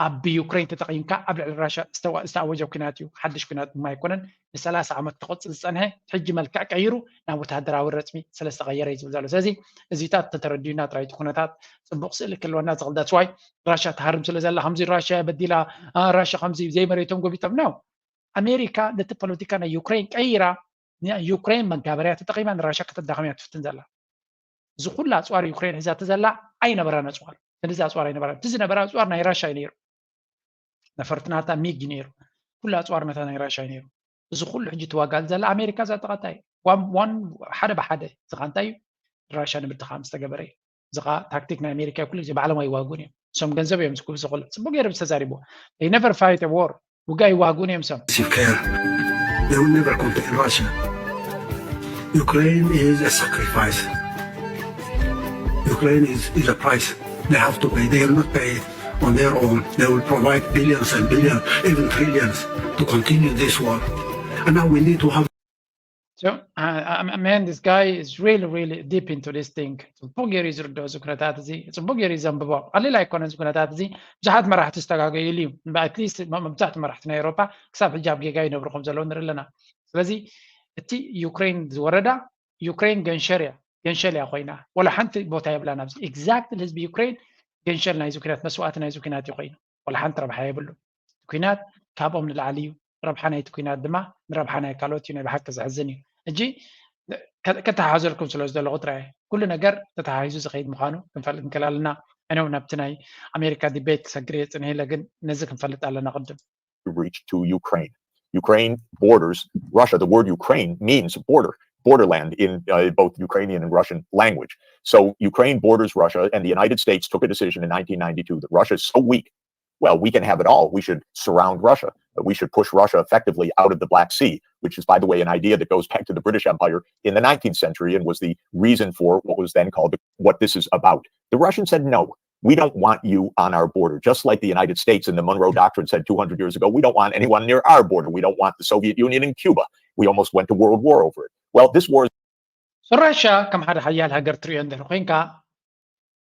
ኣብ ዩክሬን ተጠቒምካ ኣብ ልዕሊ ራሻ ዝተኣወጀ ኩናት እዩ። ሓድሽ ኩናት ድማ ኣይኮነን። ንሰላሳ ዓመት ክቕፅል ዝፀንሐ ሕጂ መልክዕ ቀይሩ ናብ ወታደራዊ ረፅሚ ስለዝተቐየረ እዩ ዝብል ዘሎ። ስለዚ እዚታት ተተረዲዩና ጥራይ እቲ ኩነታት ፅቡቕ ስእሊ ክህልወና ዝኽእል። That's why ራሻ ትሃርም ስለ ዘላ ከምዚ ራሻ በዲላ ራሻ ከምዚ ዘይመሬቶም ጎቢጦም ነው። ኣሜሪካ ነቲ ፖለቲካ ናይ ዩክሬን ቀይራ ንዩክሬን መጋበርያ ተጠቒማ ንራሻ ከተዳኸም እያ ትፍትን ዘላ። እዚ ኩሉ ኣፅዋር ዩክሬን ሒዛቶ ዘላ ኣይነበራን ኣፅዋር። ክንድዚ ኣፅዋር ኣይነበራን። እቲ ዝነበረ ኣፅዋር ናይ ራሻ እዩ ነይሩ። ነፈርቲ ናታ ሚግ እዩ ነይሩ። ኩሉ ኣፅዋር ናታ ናይ ራሻ እዩ ነይሩ። እዚ ኩሉ ሕጂ ትዋጋል ዘላ ኣሜሪካ እዛ ጠቐታ እዩ። ሓደ ብሓደ እዚ ኻ እንታይ እዩ? ራሻ ንምድኻም ዝተገበረ እዩ። እዚ ኻ ታክቲክ ናይ ኣሜሪካ ኩሉ ግዜ ባዕሎም ኣይዋጉን እዮም። እሶም ገንዘብ እዮም ዝኩብ ዝኽእሉ። ፅቡቅ ገይሮም ዝተዛሪብዎ። They never fight a war. ውጋ ይዋጉን እዮም እሶም። They will never contain Russia. Ukraine is a sacrifice. Ukraine is, is a price they have to pay. They will not pay it on their own. They will provide billions and billions, even trillions, to continue this war. And now we need to have So, uh, I, I mean, this guy is really, really deep into this thing. ጽቡቅ ገይሩ እዩ ዝርድኦ እዚ ኩነታት እዚ፣ ጽቡቅ ገይሩ እዩ ዘንብቦ። ቀሊል ኣይኮነን እዚ ኩነታት እዚ። ብዙሓት መራሕቲ ዝተጋገዩሉ እዩ። At least መብዛሕትኡ መራሕቲ ናይ ኤውሮፓ ክሳብ ሕጂ ኣብ ጌጋ ይነብሩ ከም ዘለዉ ንርኢ ኣለና። ስለዚ እቲ ዩክሬን ዝወረዳ ዩክሬን ገንሸል እያ፣ ገንሸል እያ ኮይና፣ ወላ ሓንቲ ቦታ የብላን ኣብዚ። ኤግዛክትሊ ህዝቢ ዩክሬን ገንሸል ናይዚ ኩናት፣ መስዋእቲ ናይዚ ኩናት እዩ ኮይኑ፣ ወላ ሓንቲ ረብሓ የብሉ። ኩናት ካብኦም ንላዕሊ እዩ። ረብሓ ናይቲ ኩናት ድማ ንረብሓ ናይ ካልኦት እዩ። ናይ ብሓቂ ዘሕዝን እዩ። ሕጂ ከተሓዘልኩም ስለ ዝደለኹ ጥራይ ኩሉ ነገር ተተሓሂዙ ዝኸይድ ምዃኑ ክንፈልጥ ንክእል ኣለና። እነው ናብቲ ናይ ኣሜሪካ ዲቤት ክሰግር እየ ፅንሕ ኢለ፣ ግን ነዚ ክንፈልጥ ኣለና ቅድም። reach to Ukraine. Ukraine borders Russia. The word Ukraine means border, borderland in uh, both Ukrainian and Russian language. So Ukraine borders Russia, and the United States took a decision in nineteen ninety-two that Russia is so weak. Well, we can have it all. We should surround Russia. We should push Russia effectively out of the Black Sea, which is, by the way, an idea that goes back to the British Empire in the nineteenth century and was the reason for what was then called the, what this is about. The Russians said no. We don't want you on our border. Just like the United States and the Monroe Doctrine said two hundred years ago, we don't want anyone near our border. We don't want the Soviet Union and Cuba. We almost went to world war over it. Well, this war is ራሻ ከም ሓደ ሓያል ሃገር ትሪኦ እንድሕር ኮይንካ፣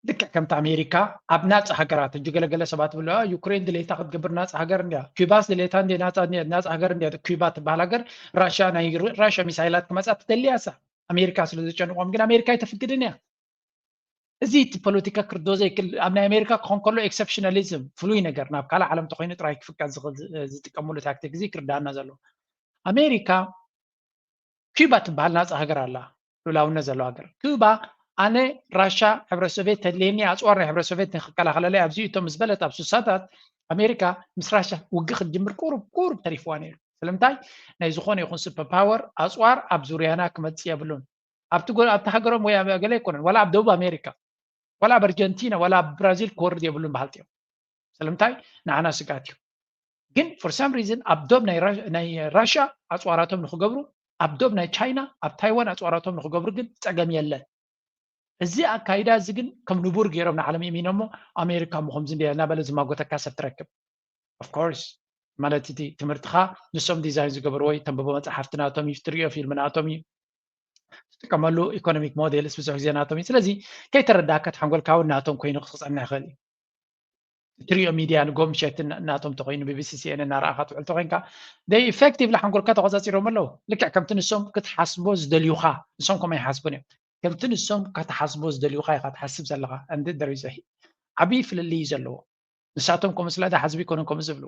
ልክዕ ከምቲ ኣሜሪካ ኣብ ናፃ ሃገራት፣ ሕጂ ገለገለ ሰባት ብሎ ዩክሬን ድሌታ ክትገብር ናፃ ሃገር እንዲያ፣ ኩባስ ድሌታ እንዲ ናፃ ሃገር እንዲያ። ኩባ ትበሃል ሃገር ራሻ ናይ ራሻ ሚሳይላት ክመፃ ትደልያ እሳ። ኣሜሪካ ስለ ዘጨንቆም ግን ኣሜሪካ ኣይተፍቅድን እያ። እዚ እቲ ፖለቲካ ክርዶ ዘይክእል ኣብ ናይ ኣሜሪካ ክኾን ከሎ ኤክሰፕሽናሊዝም ፍሉይ ነገር ናብ ካልእ ዓለም ተኮይኑ ጥራይ ክፍቀድ ዝኽእል ዝጥቀምሉ ታክቲክ እዚ ክርዳኣና ዘሎ። ኣሜሪካ ኩባ ትበሃል ናፃ ሃገር ኣላ፣ ሉላውነት ዘለዋ ሃገር ኩባ። ኣነ ራሻ ሕብረ ሶቪየት ተድልየኒ፣ ኣፅዋር ናይ ሕብረ ሶቪየት ንክከላኸለለይ ኣብዚ እቶም ምስ በለት ኣብ ሱሳታት ኣሜሪካ ምስ ራሻ ውግእ ክትጅምር ቁሩብ ቁሩብ ተሪፍዋ ነይሩ። ስለምንታይ ናይ ዝኾነ ይኹን ሱፐር ፓወር ኣፅዋር ኣብ ዙርያና ክመፅእ የብሉን። ኣብቲ ጎ- ኣብቲ ሃገሮም ወይ ኣብ ገለ ኣይኮነን፣ ዋላ ኣብ ደቡብ ኣሜሪካ፣ ዋላ ኣብ ኣርጀንቲና፣ ዋላ ኣብ ብራዚል ክወርድ የብሉን በሃልቲ እዮም። ስለምንታይ ንዓና ስጋት እዩ። ግን for some reason ኣብ ዶብ ናይ ራ- ናይ ራሻ ኣፅዋራቶም ንክገብሩ፣ ኣብ ዶብ ናይ ቻይና፣ ኣብ ታይዋን ኣፅዋራቶም ንክገብሩ ግን ፀገም የለን። እዚ ኣካይዳ እዚ ግን ከም ንቡር ገይሮም ንዓለም የሚኖሞ። ኣሜሪካ እሞ ከምዚ እንዲያ እናበለ ዝማጎተካ ሰብ ትረክብ። Of course ማለት እቲ ትምህርትኻ ንሶም ዲዛይን ዝገበርዎ እዩ። ተንብቦ መፅሓፍቲ ናቶም እዩ፣ ትሪኦ ፊልም ናቶም እዩ፣ ትጥቀመሉ ኢኮኖሚክ ሞዴልስ ብዙሕ ግዜ ናቶም እዩ። ስለዚ ከይተረዳእካ እቲ ሓንጎልካ እውን ናቶም ኮይኑ ክፀንሕ ይኽእል እዩ። ትሪኦ ሚድያ ንጎ ምሸት ና- ናቶም ተኮይኑ ቢቢሲ ሲኤን እናረኣኻ ትውዕል ተኮይንካ they effectively ሓንጎልካ ተቆፃፂሮም ኣለዉ። ልክዕ ከምቲ ንሶም ክትሓስቦ ዝደልዩኻ፣ ንሶም ከምኡ ኣይሓስቡን እዮም። ከምቲ ንሶም ክትሓስቦ ዝደልዩኻ ኢኻ ትሓስብ ዘለኻ። And there is a ዓብዪ ፍልልይ እዩ ዘለዎ። ንሳቶም ከምኡ ስለ ዝሓስቡ ይኮኑን ከምኡ ዝብሉ።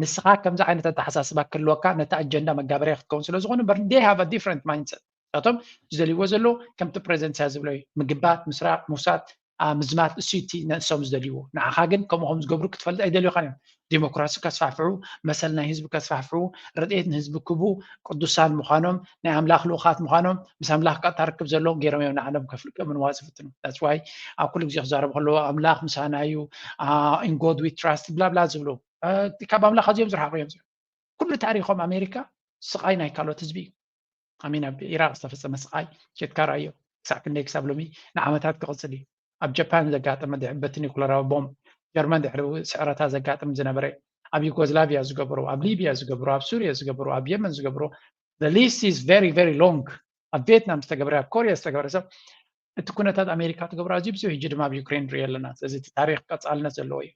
ንስኻ ከምዚ ዓይነት ኣተሓሳስባ ክህልወካ ነቲ ኣጀንዳ መጋበርያ ክትከውን ስለ ዝኾኑ እምበር they have a different mindset። ንሳቶም ዝደልይዎ ዘለዉ ከምቲ ፕሬዚደንት ኢሳያስ ዝብሎ እዩ፣ ምግባት፣ ምስራቕ፣ ምውሳድ፣ አ፣ ምዝማት፣ እሱ እቲ ንሶም ዝደልይዎ። ንዓኻ ግን ከምኡ ከም ዝገብሩ ክትፈልጥ ኣይደልዩኻን እዮም። ዲሞክራሲ ከስፋሕፍሑ፣ መሰል ናይ ህዝቢ ከስፋሕፍሑ፣ ረድኤት ንህዝቢ ክህቡ፣ ቅዱሳን ምዃኖም፣ ናይ ኣምላኽ ልኡኻት ምዃኖም፣ ምስ ኣምላኽ ቀጥታ ርክብ ዘለዎም ገይሮም እዮም ንዓለም ከፍልቅምንዋ ዝፍትኑ። That's why ኣብ ኩሉ ግዜ ክዛረቡ ከለዉ ኣምላኽ ምሳና እዩ፣ in God we trust ብላብላ ዝብሉ፣ እ፣ ካብ ኣምላኽ ኣዝዮም ዝረሓቑ እዮም። ኩሉ ታሪኾም ኣሜሪካ ስቓይ ናይ ካልኦት ህዝቢ እዩ። ኣሚን ኣብ ኢራቅ ዝተፈጸመ ስቓይ ኬድካ ርኣዮ። ክሳዕ ክንደይ ክሳብ ሎሚ ንዓመታት ክቕጽል እዩ። ኣብ ጃፓን ዘጋጠመ ድሕር በቲ ኒኩለራዊ ቦምብ፣ ጀርመን ድሕሪ ስዕረታ ዘጋጥም ዝነበረ፣ ኣብ ዩጎዝላቪያ ዝገብሮ፣ ኣብ ሊብያ ዝገብሮ፣ ኣብ ሱሪያ ዝገብሮ፣ ኣብ የመን ዝገብሮ፣ the list is very very long። ኣብ ቪየትናም ዝተገበረ፣ ኣብ ኮሪያ ዝተገበረ ሰብ እቲ ኩነታት ኣሜሪካ ትገብሮ ኣዝዩ ብዙሕ፣ ሕጂ ድማ ኣብ ዩክሬን ንሪኦ ኣለና። ስለዚ እቲ ታሪክ ቀጻልነት ዘለዎ እዩ።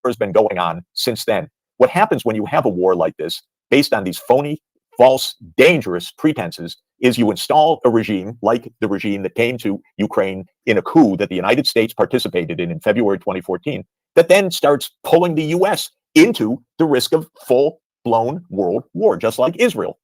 Has been going on since then. What happens when you have a war like this, based on these phony, false, dangerous pretenses, is you install a regime like the regime that came to Ukraine in a coup that the United States participated in in February twenty fourteen, that then starts pulling the U S into the risk of full blown world war, just like Israel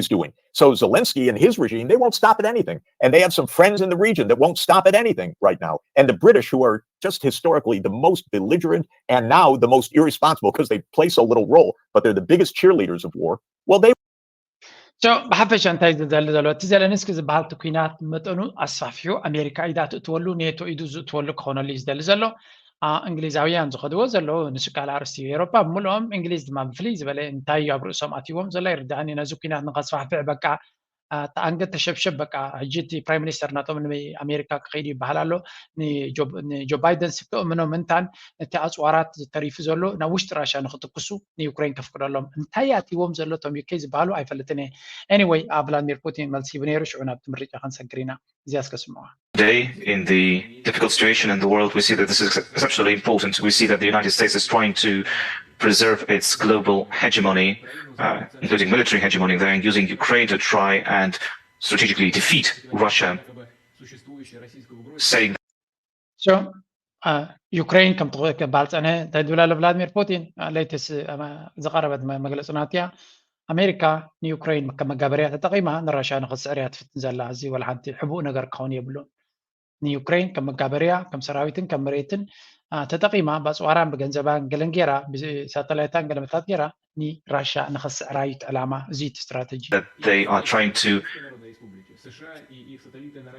is doing. So Zelensky and his regime, they won't stop at anything. And they have some friends in the region that won't stop at anything right now. And the British, who are just historically the most belligerent and now the most irresponsible because they play so little role, but they're the biggest cheerleaders of war. Well, they So ብሓፈሻ እንታይ ዝደሊ ዘሎ? እቲ ዘለንስኪ ዝበሃል እቲ ኩናት መጠኑ ኣስፋሕፊሑ ኣሜሪካ ኢዳ ትእትወሉ፣ ኔቶ ኢዱ ዝእትወሉ ክኾነሉ እዩ ዝደሊ ዘሎ። አ፣ እንግሊዛውያን ዝኸድዎ ዘለዉ ንሱ ካልእ ኣርእስቲ እዩ። ኤሮፓ ብምልኦም፣ እንግሊዝ ድማ ብፍልይ ዝበለ እንታይ እዩ ኣብ ርእሶም ኣትይዎም ዘሎ ኣይርድኣን እዩ። ነዚ ኩናት ንኸስፋሕፍሕ በቃ፣ አ፣ ተኣንገድ ተሸብሸብ በቃ። ሕጂ እቲ ፕራይም ሚኒስተር ናቶም ንኣሜሪካ ክኸይድ ይበሃል ኣሎ። ንጆ ባይደን ስክእምኖ ምንታን እቲ ኣፅዋራት ተሪፉ ዘሎ ናብ ውሽጢ ራሻ ንክትኩሱ ንዩክሬን ከፍቅደሎም እንታይ ኣትይዎም ዘሎ እቶም ዩኬ ዝበሃሉ ኣይፈልጥን እየ። Anyway አ ቭላድሚር ፑቲን መልሲ ሂቡ ነይሩ። ሽዑ ናብቲ ምርጫ ክንሰግር ኢና። እዚኣ እስከ ስምዑዋ። Today, in the difficult situation in the world, we see that this is exceptionally important. We see that the United States is trying to preserve its global hegemony, uh, including military hegemony. They're using Ukraine to try and strategically defeat Russia, saying So ዩክሬን ከም ትኽእል ክበሃል ፀንሐ እንታይ ዝብል ኣሎ ቭላድሚር ፑቲን? ለይትስ ዝቐረበት መግለፂ ናትያ፣ ኣሜሪካ ንዩክሬን ከም መጋበርያ ተጠቒማ ንራሻ ንክትስዕር እያ ትፍትን ዘላ። እዚ ወላ ሓንቲ ሕቡእ ነገር ክኸውን የብሉን። ንዩክሬን ከም መጋበርያ፣ ከም ሰራዊትን ከም መሬትን ተጠቒማ ብኣፅዋራን ብገንዘባን ገለን ገይራ ብሳተላይታን ገለመታት ገይራ ንራሻ ንክትስዕራ እዩ እቲ ዕላማ። እዚ እቲ ስትራተጂ። They are trying to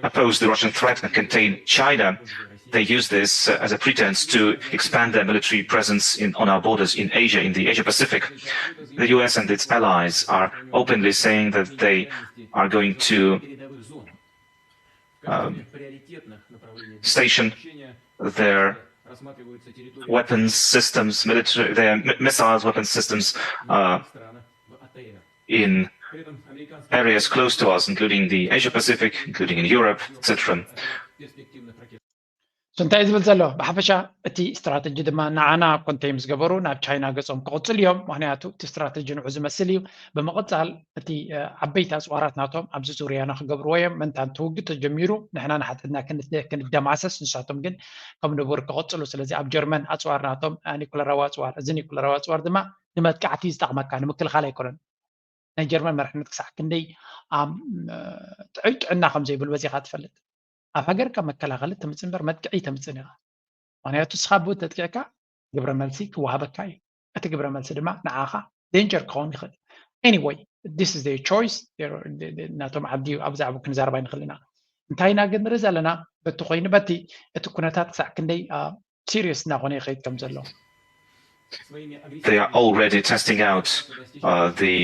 oppose the Russian threat and contain China. They use this uh, as a pretense to expand their military presence in, on our borders in Asia, in the Asia Pacific. The U S and its allies are openly saying that they are going to um, station their weapons systems, military, their missiles, weapons systems uh, in areas close to us, including the Asia Pacific, including in Europe, et cetera. እንታይ ዝብል ዘሎ ብሓፈሻ እቲ ስትራተጂ ድማ ንዓና ኮንተይ ምስ ገበሩ ናብ ቻይና ገጾም ክቕፅል እዮም። ምክንያቱ እቲ ስትራተጂ ንዑ ዝመስል እዩ። ብምቕፃል እቲ ዓበይቲ ኣፅዋራት ናቶም ኣብዚ ዙርያና ክገብርዎ እዮም። መንታ ትውግእ ተጀሚሩ ንሕና ንሓተትና ክንደማሰስ ንሳቶም ግን ከም ንቡር ክቕፅሉ። ስለዚ ኣብ ጀርመን ኣፅዋር ናቶም ኒኩለራዊ ኣፅዋር፣ እዚ ኒኩለራዊ ኣፅዋር ድማ ንመጥቃዕቲ ዝጠቕመካ ንምክልኻል ኣይኮነን። ናይ ጀርመን መርሕነት ክሳዕ ክንደይ ጥዑይ ጥዕና ከም ዘይብሉ በዚኻ ትፈልጥ። ኣብ ሃገርካ መከላኸሊ ተምፅእ እምበር መጥቅዒ ተምፅእን ኢኻ። ምክንያቱ ንስኻ ብኡ ተጥቂዕካ ግብረ መልሲ ክወሃበካ እዩ። እቲ ግብረ መልሲ ድማ ንዓኻ ዴንጀር ክኸውን ይኽእል። Anyway, this is their choice። ናቶም ዓዲ ኣብዛ ዓቡ ክንዛረብ ኣይንኽእል ኢና። እንታይና ግን ንርኢ ዘለና በቲ ኮይኑ በቲ እቲ ኩነታት ክሳዕ ክንደይ ሲሪየስ እናኾነ ይኸይድ ከም ዘሎ They are already testing out uh, the,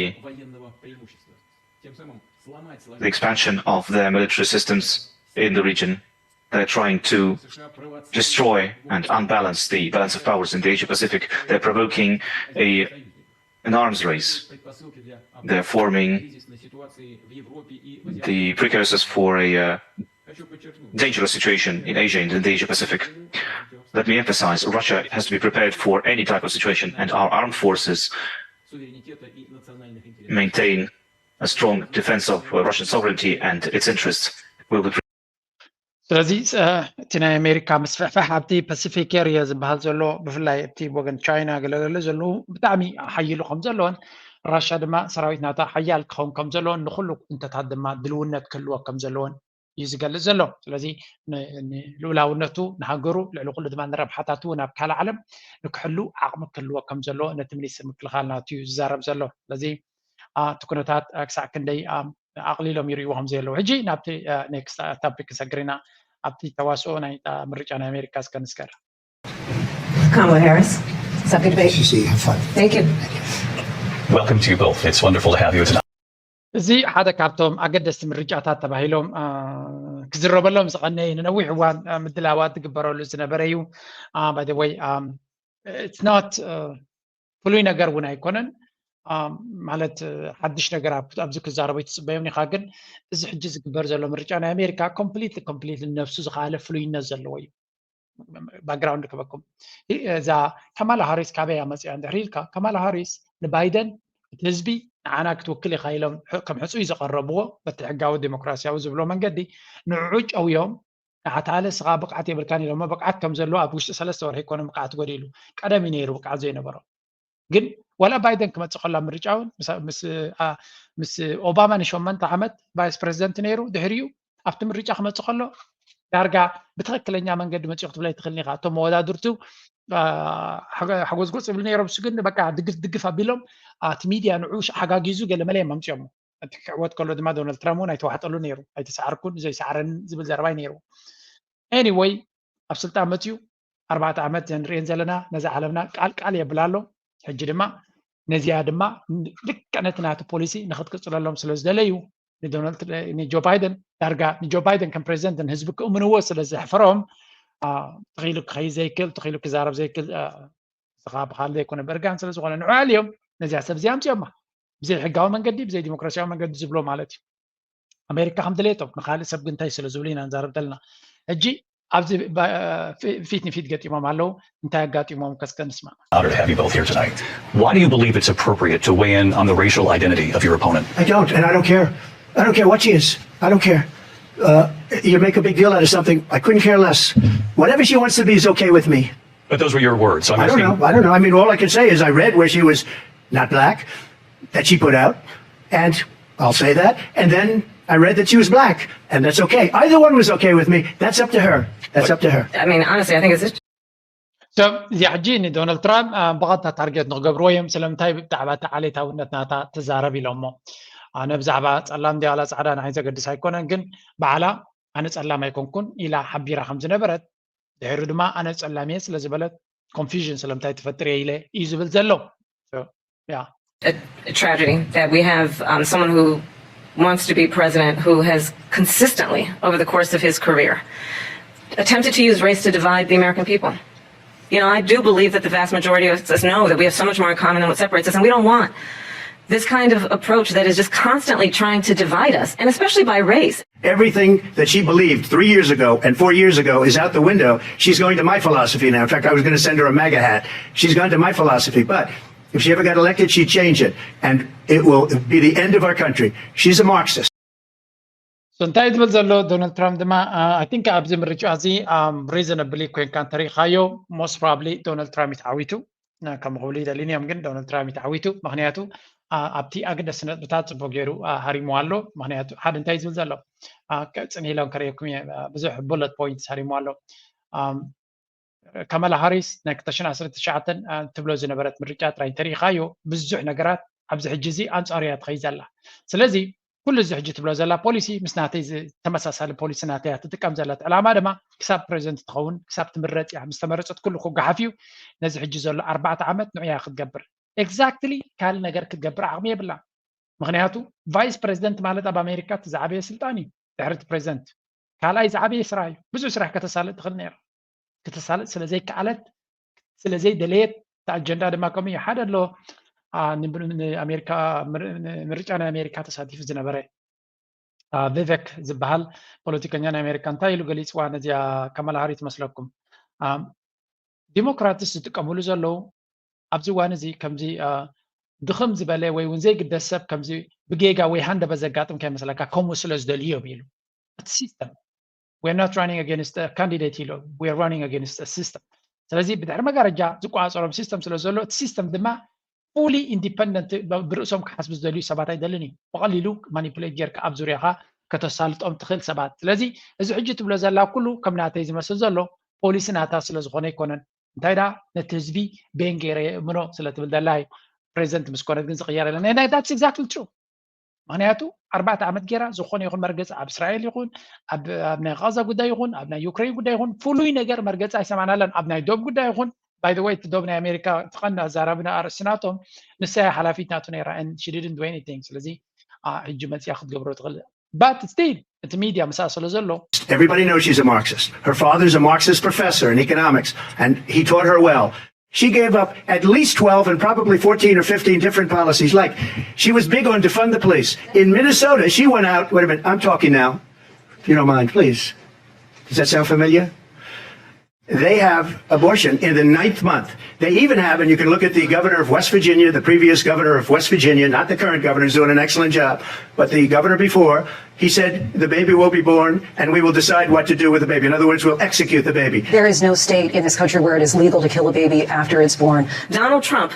the expansion of their military systems in the region. They're trying to destroy and unbalance the balance of powers in the Asia Pacific. They're provoking a, an arms race. They're forming the precursors for a uh, dangerous situation in Asia and in the Asia Pacific. Let me emphasize, Russia has to be prepared for any type of situation, and our armed forces maintain a strong defense of uh, Russian sovereignty and its interests. Will be ስለዚ እቲ ናይ ኣሜሪካ ምስፍሕፋሕ ኣብቲ ፓሲፊክ ኤሪያ ዝበሃል ዘሎ ብፍላይ ኣብቲ ወገን ቻይና ገለገለ ዘለዉ ብጣዕሚ ሓይሉ ከም ዘለዎን ራሻ ድማ ሰራዊት ናታ ሓያል ክኸውን ከም ዘለዎን ንኩሉ ኩንተታት ድማ ድልውነት ክህልዎ ከም ዘለዎን እዩ ዝገልጽ ዘሎ። ስለዚ ንልኡላውነቱ ንሃገሩ ልዕሊ ኩሉ ድማ ንረብሓታቱ እውን ኣብ ካልእ ዓለም ንክሕሉ ዓቕሚ ክህልዎ ከም ዘለዎ ነቲ ሚኒስትር ምክልኻል ናቱ እዩ ዝዛረብ ዘሎ። ስለዚ እቲ ኩነታት ክሳዕ ክንደይ ኣቕሊሎም ይርእይዎ ከም ዘለዉ። ሕጂ ናብቲ ኔክስት ታፒክ ክሰግር ኢና። ኣብቲ ተዋስኦ ናይ ምርጫ ናይ ኣሜሪካ እስከ ንስገር። Kamala Harris, Secretary. Have fun. Thank you. Welcome to you both. It's wonderful to have you tonight. እዚ ሓደ ካብቶም ኣገደስቲ ምርጫታት ተባሂሎም ክዝረበሎም ዝቐነየ ንነዊሕ እዋን ምድላዋት ዝግበረሉ ዝነበረ እዩ። By the way, it's not ፍሉይ ነገር እውን ኣይኮነን። ማለት ሓድሽ ነገር ኣብዚ ክዛረቡ ኣይትፅበዮም ኢኻ። ግን እዚ ሕጂ ዝግበር ዘሎ ምርጫ ናይ ኣሜሪካ ኮምፕሊት ኮምፕሊት ነብሱ ዝኸኣለ ፍሉይነት ዘለዎ እዩ። ባክግራውንድ ክበኩም እዛ ከማላ ሃሪስ ካበይ እያ መፅያ እንድሕር ኢልካ፣ ከማላ ሃሪስ ንባይደን እቲ ህዝቢ ንዓና ክትውክል ኢኻ ኢሎም ከም ሕፁይ ዘቐረብዎ በቲ ሕጋዊ ዴሞክራሲያዊ ዝብሎ መንገዲ ንዕዑ ጨውዮም ንዓታ ኣለ ስኻ ብቕዓት የብልካን ኢሎሞ ብቕዓት ከም ዘለዎ ኣብ ውሽጢ ሰለስተ ወርሒ ይኮነ ብቕዓት ጎዲሉ ቀደም እዩ ነይሩ ብቕዓት ዘይነበሮ። ግን ዋላ ባይደን ክመፅእ ከሎ ኣብ ምርጫ እውን ምስ ኦባማ ንሸመንተ ዓመት ቫይስ ፕሬዚደንት ነይሩ። ድሕሪኡ ኣብቲ ምርጫ ክመፅእ ከሎ ዳርጋ ብትኽክለኛ መንገዲ መፂኡ ክትብሎ ኣይትኽእልን ኢኻ። እቶም መወዳድርቱ ሓጎዝጎፅ ይብሉ ነይሮም። እሱ ግን በቃ ድግፍ ድግፍ ኣቢሎም እቲ ሚድያ ንዑ ሓጋጊዙ ገለመለ እዮም ኣምፅኦሞ። እቲ ክዕወት ከሎ ድማ ዶናልድ ትራምፕ እውን ኣይተዋሕጠሉ ነይሩ። ኣይተሰዓርኩን ዘይሰዓረን ዝብል ዘረባ እዩ ነይሩ። Anyway ኣብ ስልጣን መፅዩ ኣርባዕተ ዓመት ዘን ንሪኤን ዘለና ነዛ ዓለምና ቃል ቃል የብል ኣሎ። ሕጂ ድማ ነዚኣ ድማ ልክዕ ነቲ ናቱ ፖሊሲ ንክትቅፅለሎም ስለ ዝደለዩ ንዶናልድ ንጆ ባይደን ዳርጋ ንጆ ባይደን ከም ፕሬዚደንት ንህዝቢ ክእምንዎ ስለ ዘሕፈሮም ተኺሉ ክኸይድ ዘይክእል ተኺሉ ክዛረብ ዘይክእል ስኻ ብካል ዘይኮነ ብእርጋን ስለ ዝኾነ ንዑ ኣልዮም ነዚኣ ሰብ እዚኣ ኣምፅኦማ ብዘይ ሕጋዊ መንገዲ ብዘይ ዲሞክራሲያዊ መንገዲ ዝብሎ ማለት እዩ። ኣሜሪካ ከም ድሌቶም ንካልእ ሰብ ግንታይ ስለ ዝብሉ ኢና ንዛረብ ዘለና። ሕጂ ኣብዚ ፊት ንፊት ገጢሞም ኣለዉ። እንታይ ኣጋጢሞም ከስከ ንስማ። Honored to have you both here tonight. Why do you believe it's appropriate to weigh in on the racial identity of your opponent? I don't, and I don't care. I don't care what she is. I don't care. Uh, you make a big deal out of something. I couldn't care less. Whatever she wants to be is okay with me. But those were your words. So I'm I don't asking, know. I don't know. I mean, all I can say is I read where she was not black, that she put out, and I'll say that. And then I read that she was black, and that's okay. Either one was okay with me. That's up to her. That's up to her. I mean, honestly, I think it's just ሰብ እዚኣ ሕጂ ንዶናልድ ትራምፕ ብቐጥታ ታርጌት ንክገብርዎ እዮም። ስለምንታይ ብዛዕባ እቲ ዓሌታውነት ናታ ትዛረብ ኢሎሞ። ኣነ ብዛዕባ ፀላም ድያ ዋላ ፃዕዳ ንዓይ ዘገድስ ኣይኮነን፣ ግን ባዕላ ኣነ ፀላም ኣይኮንኩን ኢላ ሓቢራ ከም ዝነበረት ድሕሪ ድማ ኣነ ፀላም እየ ስለ ዝበለት ኮንፊዥን ስለምንታይ ትፈጥር እየ ኢለ እዩ ዝብል ዘሎ። So, yeah. a, a tragedy that we have um, someone who wants to be president who has consistently, over the course of his career, attempted to use race to divide the American people. You know, I do believe that the vast majority of us know that we have so much more in common than what separates us, and we don't want this kind of approach that is just constantly trying to divide us, and especially by race. Everything that she believed three years ago and four years ago is out the window. She's going to my philosophy now. In fact, I was going to send her a MAGA hat. She's gone to my philosophy. But if she ever got elected, she'd change it. And it will be the end of our country. She's a Marxist. So እንታይ ትብል ዘሎ ዶናልድ ትራምፕ ድማ I think ኣብዚ ምርጫ እዚ reasonably ኮይንካ እንተሪኢኻዮ most probably ዶናልድ ትራምፕ እዩ ተዓዊቱ። ከም ክብሉ ይደልዩን እዮም ግን ዶናልድ ትራምፕ እዩ ተዓዊቱ። ምክንያቱ ኣብቲ ኣገደስቲ ነጥብታት ፅቡቅ ገይሩ ሃሪምዎ ኣሎ። ምክንያቱ ሓደ እንታይ ዝብል ዘሎ ፅን ኢሎም ከርእየኩም እየ። ብዙሕ bullet points ሃሪምዎ ኣሎ። ካማላ ሃሪስ ናይ ክልተ ሽሕን ዓሰርተ ትሽዓተን ትብሎ ዝነበረት ምርጫ ጥራይ እንተሪኢኻዮ ብዙሕ ነገራት ኣብዚ ሕጂ እዚ ኣንፃሩ እያ ትኸይድ ዘላ። ስለዚ ኩሉ እዚ ሕጂ ትብሎ ዘላ ፖሊሲ ምስ ናተይ ተመሳሳሊ ፖሊሲ ናተይ እያ ትጥቀም ዘላ። ዕላማ ድማ ክሳብ ፕሬዚደንት ትኸውን ክሳብ ትምረፅ እያ። ምስ ተመረፀት ኩሉ ክጓሓፍ እዩ። ነዚ ሕጂ ዘሎ ኣርባዕተ ዓመት ንዑ እያ ክትገብር። Exactly ካልእ ነገር ክትገብር ዓቕሚ የብላ። ምክንያቱ ቫይስ ፕሬዚደንት ማለት ኣብ ኣሜሪካ እቲ ዝዓበየ ስልጣን እዩ። ድሕሪ እቲ ፕሬዚደንት ካልኣይ ዝዓበየ ስራሕ እዩ። ብዙሕ ስራሕ ከተሳልጥ ትኽእል ነይራ። ከተሳልጥ ስለዘይከኣለት ስለዘይደለየት እቲ ኣጀንዳ ድማ ከምኡ እዩ። ሓደ ኣሎ ንኣሜሪካ ምርጫ ናይ ኣሜሪካ ተሳቲፉ ዝነበረ ቪቨክ ዝበሃል ፖለቲከኛ ናይ ኣሜሪካ እንታይ ኢሉ ገሊፅዋ ነዚኣ ካማላ ሃሪስ መስለኩም? ዲሞክራትስ ዝጥቀምሉ ዘለዉ ኣብዚ እዋን እዚ ከምዚ ድኽም ዝበለ ወይ እውን ዘይግደስ ሰብ ከምዚ ብጌጋ ወይ ሃንደበት ዘጋጥም ከይመስለካ ከምኡ ስለ ዝደልዩ እዮም ኢሉ። እቲ system we're not running against a candidate ኢሉ we're running against a system። ስለዚ ብድሕሪ መጋረጃ ዝቆፃፀሮም system ስለ ዘሎ እቲ system ድማ fully independent ብርእሶም ክሓስቡ ዝደልዩ ሰባት ኣይደልን እዩ። ብቐሊሉ manipulate ጌርካ ኣብ ዙርያኻ ከተሳልጦም ትኽእል ሰባት። ስለዚ እዚ ሕጂ ትብሎ ዘላ ኩሉ ከም ናተይ ዝመስል ዘሎ ፖሊሲ ናታ ስለ ዝኾነ ኣይኮነን። እንታይ ደኣ ነቲ ህዝቢ ቤን ገይረ የእምኖ ስለ ትብል ዘላ እዩ። ፕሬዚደንት ምስ ኮነት ግን ዝቕየር የለን። That's exactly true። ምክንያቱ ኣርባዕተ ዓመት ገይራ ዝኾነ ይኹን መርገፂ ኣብ እስራኤል ይኹን ኣብ ናይ ቃዛ ጉዳይ ይኹን ኣብ ናይ ዩክሬን ጉዳይ ይኹን ፍሉይ ነገር መርገፂ ኣይሰማናለን። ኣብ ናይ ዶብ ጉዳይ ይኹን by the way እቲ ዶብ ናይ ኣሜሪካ እቲ ቀንዲ ኣዛራብና ኣርእስቲ ናቶም ንሳ እያ ሓላፊት ናቱ ነይራ and she didn't do anything። ስለዚ ሕጂ መፅያ ክትገብሮ ትኽእል but still እቲ ሚድያ መሳሰሎ ዘሎ Everybody knows she's a Marxist. Her father's a Marxist professor in economics, and he taught her well. She gave up at least twelve and probably fourteen or fifteen different policies. Like, she was big on defund the police. In Minnesota, she went out. Wait a minute, I'm talking now. If you don't mind, please. Does that sound familiar? They have abortion in the ninth month. They even have, and you can look at the governor of West Virginia, the previous governor of West Virginia, not the current governor, who's doing an excellent job, but the governor before, he said the baby will be born and we will decide what to do with the baby. In other words, we'll execute the baby. There is no state in this country where it is legal to kill a baby after it's born. Donald Trump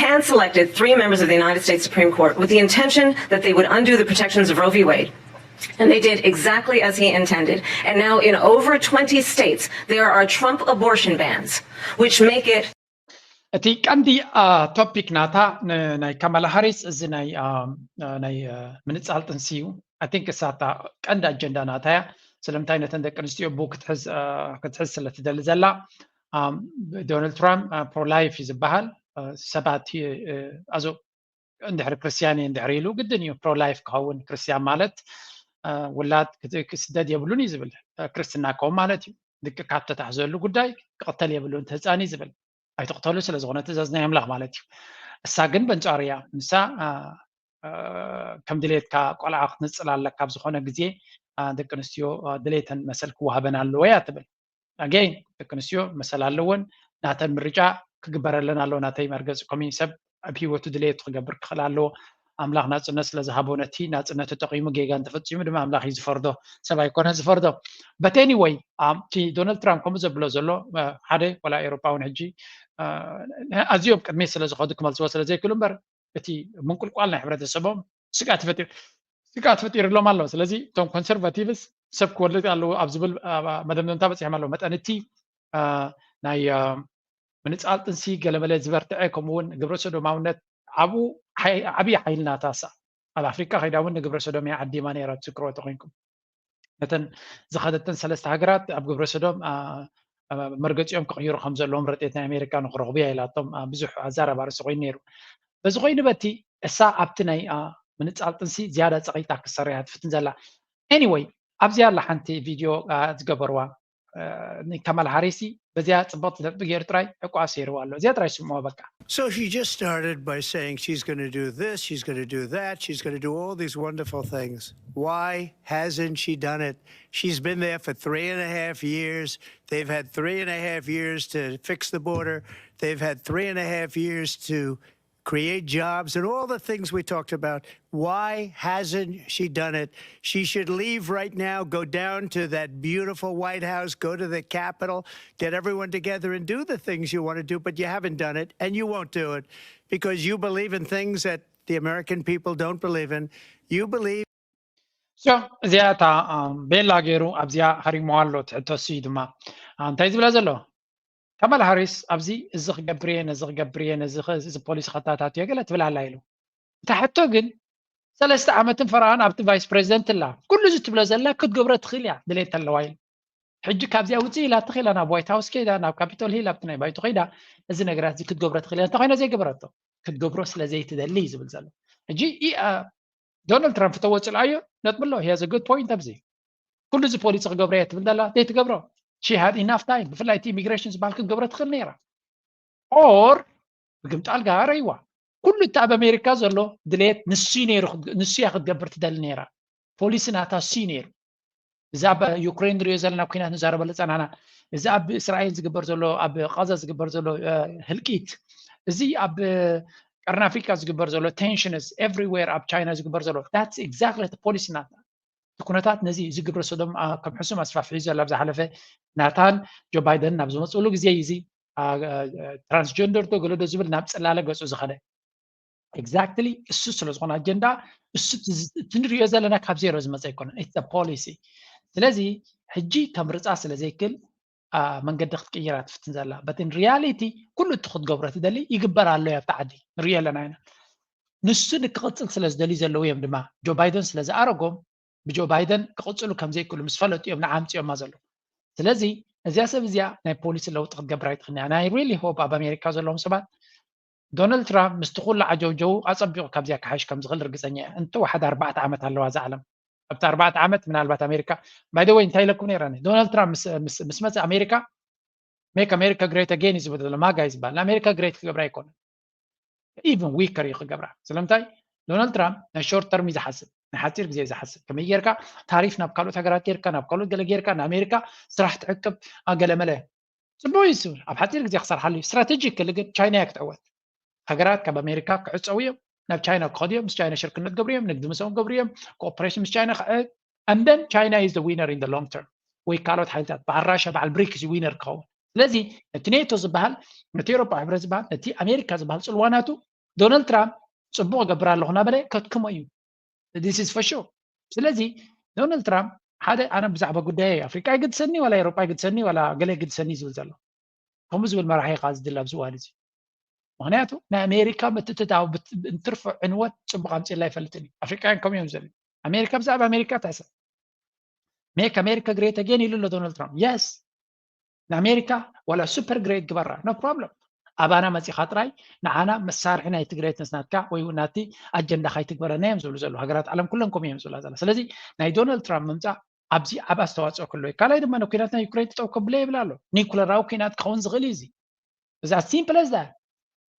hand selected three members of the United States Supreme Court with the intention that they would undo the protections of Roe v. Wade. And they did exactly as he intended. And now, in over twenty states, there are Trump abortion bans, which make it እቲ ቀንዲ ቶፒክ ናታ ናይ ካማላ ሃሪስ እዚ ናይ ምንፃል ጥንሲ እዩ። I think እሳታ ቀንዲ ኣጀንዳ ናታ እያ። ስለምንታይ ነተን ደቂ ኣንስትዮ ቡ ክትሕዝ ክትሕዝ ስለ ትደሊ ዘላ። ዶናልድ ትራምፕ pro life እዩ ዝበሃል። ሰባት ኣዞ እንድሕሪ ክርስትያን እየ እንድሕሪ ኢሉ ግድን እዩ pro life ክኸውን። ክርስትያን ማለት ውላድ ክስደድ የብሉን እዩ ዝብል። ክርስትና ከምኡ ማለት እዩ። ድቂ ካብ ተታሕዘሉ ጉዳይ ክቕተል የብሉን እቲ ህፃን እዩ ዝብል። ኣይትቕተሉ ስለ ዝኾነ ትእዛዝ ናይ ኣምላኽ ማለት እዩ። እሳ ግን በንጻሩ እያ። ንሳ ከም ድሌትካ ቆልዓ ክትንፅል ኣለካ ኣብ ዝኾነ ግዜ ደቂ ኣንስትዮ ድሌተን መሰል ክወሃበን ኣለዎ እያ ትብል። ኣገይን ደቂ ኣንስትዮ መሰል ኣለወን። ናተን ምርጫ ክግበረለን ኣለዎ። ናተይ መርገፂ ኮሚ ሰብ ኣብ ህይወቱ ድሌቱ ክገብር ክኽእል ኣለዎ። ኣምላኽ ናፅነት ስለ ዝሃቦ ነቲ ናፅነት ተጠቒሙ ጌጋ እንተፈፂሙ ድማ ኣምላኽ እዩ ዝፈርዶ፣ ሰብ ኣይኮነ ዝፈርዶ። But anyway እቲ ዶናልድ ትራምፕ ከምኡ ዘብሎ ዘሎ ሓደ ወላ ኤውሮጳ እውን ሕጂ ኣዝዮም ቅድሚት ስለ ዝኸዱ ክመልስዎ ስለ ዘይክእሉ እምበር እቲ ምንቁልቋል ናይ ሕብረተሰቦም ስግኣት ፈጢሩ ስግኣት ፈጢሩሎም ኣሎ። ስለዚ እቶም ኮንሰርቫቲቭስ ሰብ ክወልድ ኣለዎ ኣብ ዝብል መደምደምታ በፂሖም ኣለዉ። መጠን እቲ ናይ ምንፃል ጥንሲ ገለመለ ዝበርትዐ ከምኡውን ግብረ ሰዶማውነት ኣብኡ ዓብዪ ሓይሊ ናታ እሳ ኣብ ኣፍሪካ ከይዳ እውን ንግብረ ሰዶም እያ ዓዲማ ነይራ ትዝክርዎ ተኮይንኩም። ነተን ዝኸደተን ሰለስተ ሃገራት ኣብ ግብረ ሰዶም መርገፂኦም ክቕይሩ ከም ዘለዎም ረድኤት ናይ ኣሜሪካ ንክረኽቡ እያ ኢላቶም ብዙሕ ኣዛራቢ ኣርእስቲ ኮይኑ ነይሩ። በዚ ኮይኑ በቲ እሳ ኣብቲ ናይ ምንጻል ጥንሲ ዝያዳ ጸቒጣ ክትሰርሕ እያ ትፍትን ዘላ። Anyway፣ ኣብዚኣ ኣላ ሓንቲ ቪድዮ ዝገበርዋ። ንካማላ ሃሪስ በዚኣ ጽብቕቲ ነጥቢ ገይሩ ጥራይ ዕቋ ኣሰይርዋ ኣሎ። እዚኣ ጥራይ ስምዖ በቃ። So she just started by saying she's going to do this, she's going to do that, she's going to do all these wonderful things. Why hasn't she done it? She's been there for three and a half years. They've had three and a half years to fix the border. They've had three and a half years to create jobs and all the things we talked about. Why hasn't she done it? She should leave right now, go down to that beautiful White House, go to the Capitol, get everyone together and do the things you want to do, but you haven't done it and you won't do it because you believe in things that the American people don't believe in. You believe So እዚኣ እታ ቤላ ገይሩ ኣብዚኣ ሃሪሞ ኣሎ። ትሕቶ እሱ እዩ ድማ እንታይ ዝብላ ዘሎ? ካማላ ሃሪስ ኣብዚ እዚ ክገብር እየ፣ ነዚ ክገብር እየ፣ ነዚ ፖሊሲ ከታታት እየ ገለ ትብል ኣላ ኢሉ። እታ ሕቶ ግን ሰለስተ ዓመትን ፈረቓን ኣብቲ ቫይስ ፕሬዚደንት ኣላ። ኩሉ እዚ ትብሎ ዘላ ክትገብሮ ትኽእል እያ ድሌት ኣለዋ ኢሉ። ሕጂ ካብዚኣ ውፅእ ኢላ ትኽእላ ናብ ዋይት ሃውስ ከይዳ ናብ ካፒቶል ሂል ኣብቲ ናይ ባይቶ ከይዳ እዚ ነገራት እዚ ክትገብሮ ትኽእል እያ። እንተኾይና ዘይገበረቶ ክትገብሮ ስለ ዘይትደሊ እዩ ዝብል ዘሎ። ሕጂ ዶናልድ ትራምፕ ተወፅልኣዮ ነጥቢ ኣሎ። He has a good point ኣብዚ ኩሉ እዚ ፖሊሲ ክገብሮ እየ ትብል ዘላ ዘይትገብሮ። She had enough time። ብፍላይ እቲ ኢሚግሬሽን ዝበሃል ክትገብሮ ትኽእል ነይራ። Or ምግምጣል ጋር እይዋ ኩሉ እቲ ኣብ ኣሜሪካ ዘሎ ድሌት ንሱ እዩ ነይሩ። ንሱ እያ ክትገብር ትደሊ ነይራ። ፖሊሲ ናታ እሱ እዩ ነይሩ። እዚ ኣብ ዩክሬን ንሪኦ ዘለና ኩናት ንዛረበሉ ፀናና። እዚ ኣብ እስራኤል ዝግበር ዘሎ ኣብ ቃዛ ዝግበር ዘሎ ህልቂት፣ እዚ ኣብ ቀርኒ ኣፍሪካ ዝግበር ዘሎ tensions everywhere፣ ኣብ ቻይና ዝግበር ዘሎ that's exactly ፖሊሲ ናታ። እቲ ኩነታት ነዚ እዚ ግብረ ሰዶም ከም ሕሱም ኣስፋፊሑ ዘሎ ኣብ ዝሓለፈ ናታን ጆ ባይደን ናብ ዝመፅሉ ግዜ እዩ እዚ ትራንስጀንደር ዶ ገለ ዶ ዝብል ናብ ፅላለ ገፁ ዝኸደ። Exactly እሱ ስለ ዝኾነ ኣጀንዳ እሱ እቲ ንሪኦ ዘለና ካብ ዜሮ ዝመፀ ኣይኮነን። It's a policy። ስለዚ ሕጂ ከምርፃ ስለ ዘይክል መንገዲ ክትቅይራ ትፍትን ዘላ። But in reality ኩሉ እቲ ክትገብሮ ትደሊ ይግበር ኣሎ ኣብቲ ዓዲ ንሪኦ ኣለና ኢና። ንሱ ንክቕፅል ስለ ዝደልዩ ዘለዉ እዮም ድማ ጆ ባይደን ስለ ዝኣረጎም ብጆ ባይደን ክቕፅሉ ከም ዘይክእሉ ምስ ፈለጡ እዮም ንዓ ኣምፂኦማ ዘለዉ። ስለዚ እዚኣ ሰብ እዚኣ ናይ ፖሊሲ ለውጢ ክትገብር ኣይትኽእልን እያ። And I really hope ኣብ ኣሜሪካ ዘለዎም ሰባት ዶናልድ ትራምፕ ምስቲ ኩሉ ዓጀውጀው ኣፀቢቑ ካብዚኣ ክሓይሽ ከም ዝኽእል ርግፀኛ እየ። እንተወሓደ ኣርባዕተ ዓመት ኣለዋ እዛ ዓለም። ኣብቲ ኣርባዕተ ዓመት ምናልባት ኣሜሪካ by the way እንታይ ኢለኩም ነይረ ዶናልድ ትራምፕ ምስ መፀ ኣሜሪካ make America great again እዩ ዝብል ዘሎ ማጋ እዩ ዝበሃል። ንኣሜሪካ ግሬት ክገብራ ኣይኮነን። Even weaker እዩ ክገብራ። ስለምንታይ ዶናልድ ትራምፕ ናይ short term እዩ ዝሓስብ ናይ ሓፂር ግዜ እዩ ዝሓስብ። ከመይ ጌርካ ታሪፍ ናብ ካልኦት ሃገራት ጌርካ ናብ ካልኦት ገለ ጌርካ ንኣሜሪካ ስራሕ ትዕቅብ ገለመለ ፅቡቅ እዩ ዝብል ኣብ ሓፂር ግዜ ክሰርሓሉ እዩ። Strategically ግን ቻይና እያ ክትዕወት። ሃገራት ካብ ኣሜሪካ ክዕፀው እዮም። ናብ ቻይና ክኸዱ እዮም። ምስ ቻይና ሽርክነት ክገብሩ እዮም። ንግዲ ምስኦም ክገብሩ እዮም። Cooperation ምስ ቻይና ክዕብ and then China is the winner in the long term። ወይ ካልኦት ሓይልታት በዓል ራሻ በዓል ብሪክስ እዩ ዊነር ክኸውን። ስለዚ ነቲ ኔቶ ዝበሃል ነቲ ኤውሮጳ ሕብረት ዝበሃል ነቲ ኣሜሪካ ዝበሃል ፅልዋ ናቱ ዶናልድ ትራምፕ ፅቡቅ እገብር ኣለኹ እናበለ ከድክሞ እዩ። This is for sure። ስለዚ ዶናልድ ትራምፕ ሓደ ኣነ ብዛዕባ ጉዳይ ኣፍሪቃ ይግድሰኒ ዋላ ኤውሮጳ ይግድሰኒ ዋላ ገለ ይግድሰኒ ዝብል ዘሎ ከምኡ ዝብል መራሒ ከዓ ዝድለ ኣብዚ እዋን እዚ። ምክንያቱ ናይ ኣሜሪካ ምትእትታው እንትርፎ ዕንወት ፅቡቅ ኣምፅእላ ኣይፈልጥን እዩ። ኣፍሪቃውያን ከምኡ እዮም ዝደልዩ። ኣሜሪካ ብዛዕባ ኣሜሪካ ትሕሰብ። Make America great again ኢሉ ኣሎ ዶናልድ ትራምፕ። Yes ንኣሜሪካ ዋላ super great ግበራ no problem። ኣባና መፂኻ ጥራይ ንዓና መሳርሒ ናይቲ greatness ናትካ ወይ እውን ናቲ ኣጀንዳኻ ኣይትግበረና እዮም ዝብሉ ዘለዉ። ሃገራት ዓለም ኩለን ከምኡ እዮም ዝብላ ዘላ። ስለዚ ናይ ዶናልድ ትራምፕ ምምፃእ ኣብዚ ዓብ ኣስተዋፅኦ ክህልዎ እዩ። ካልኣይ ድማ ንኩናት ናይ ዩክሬን ጠጠው ከብሎ የብላ ኣሎ። ኒኩለራዊ ኩናት ክኸውን ዝኽእል እዩ እዚ። እዛ simple as that።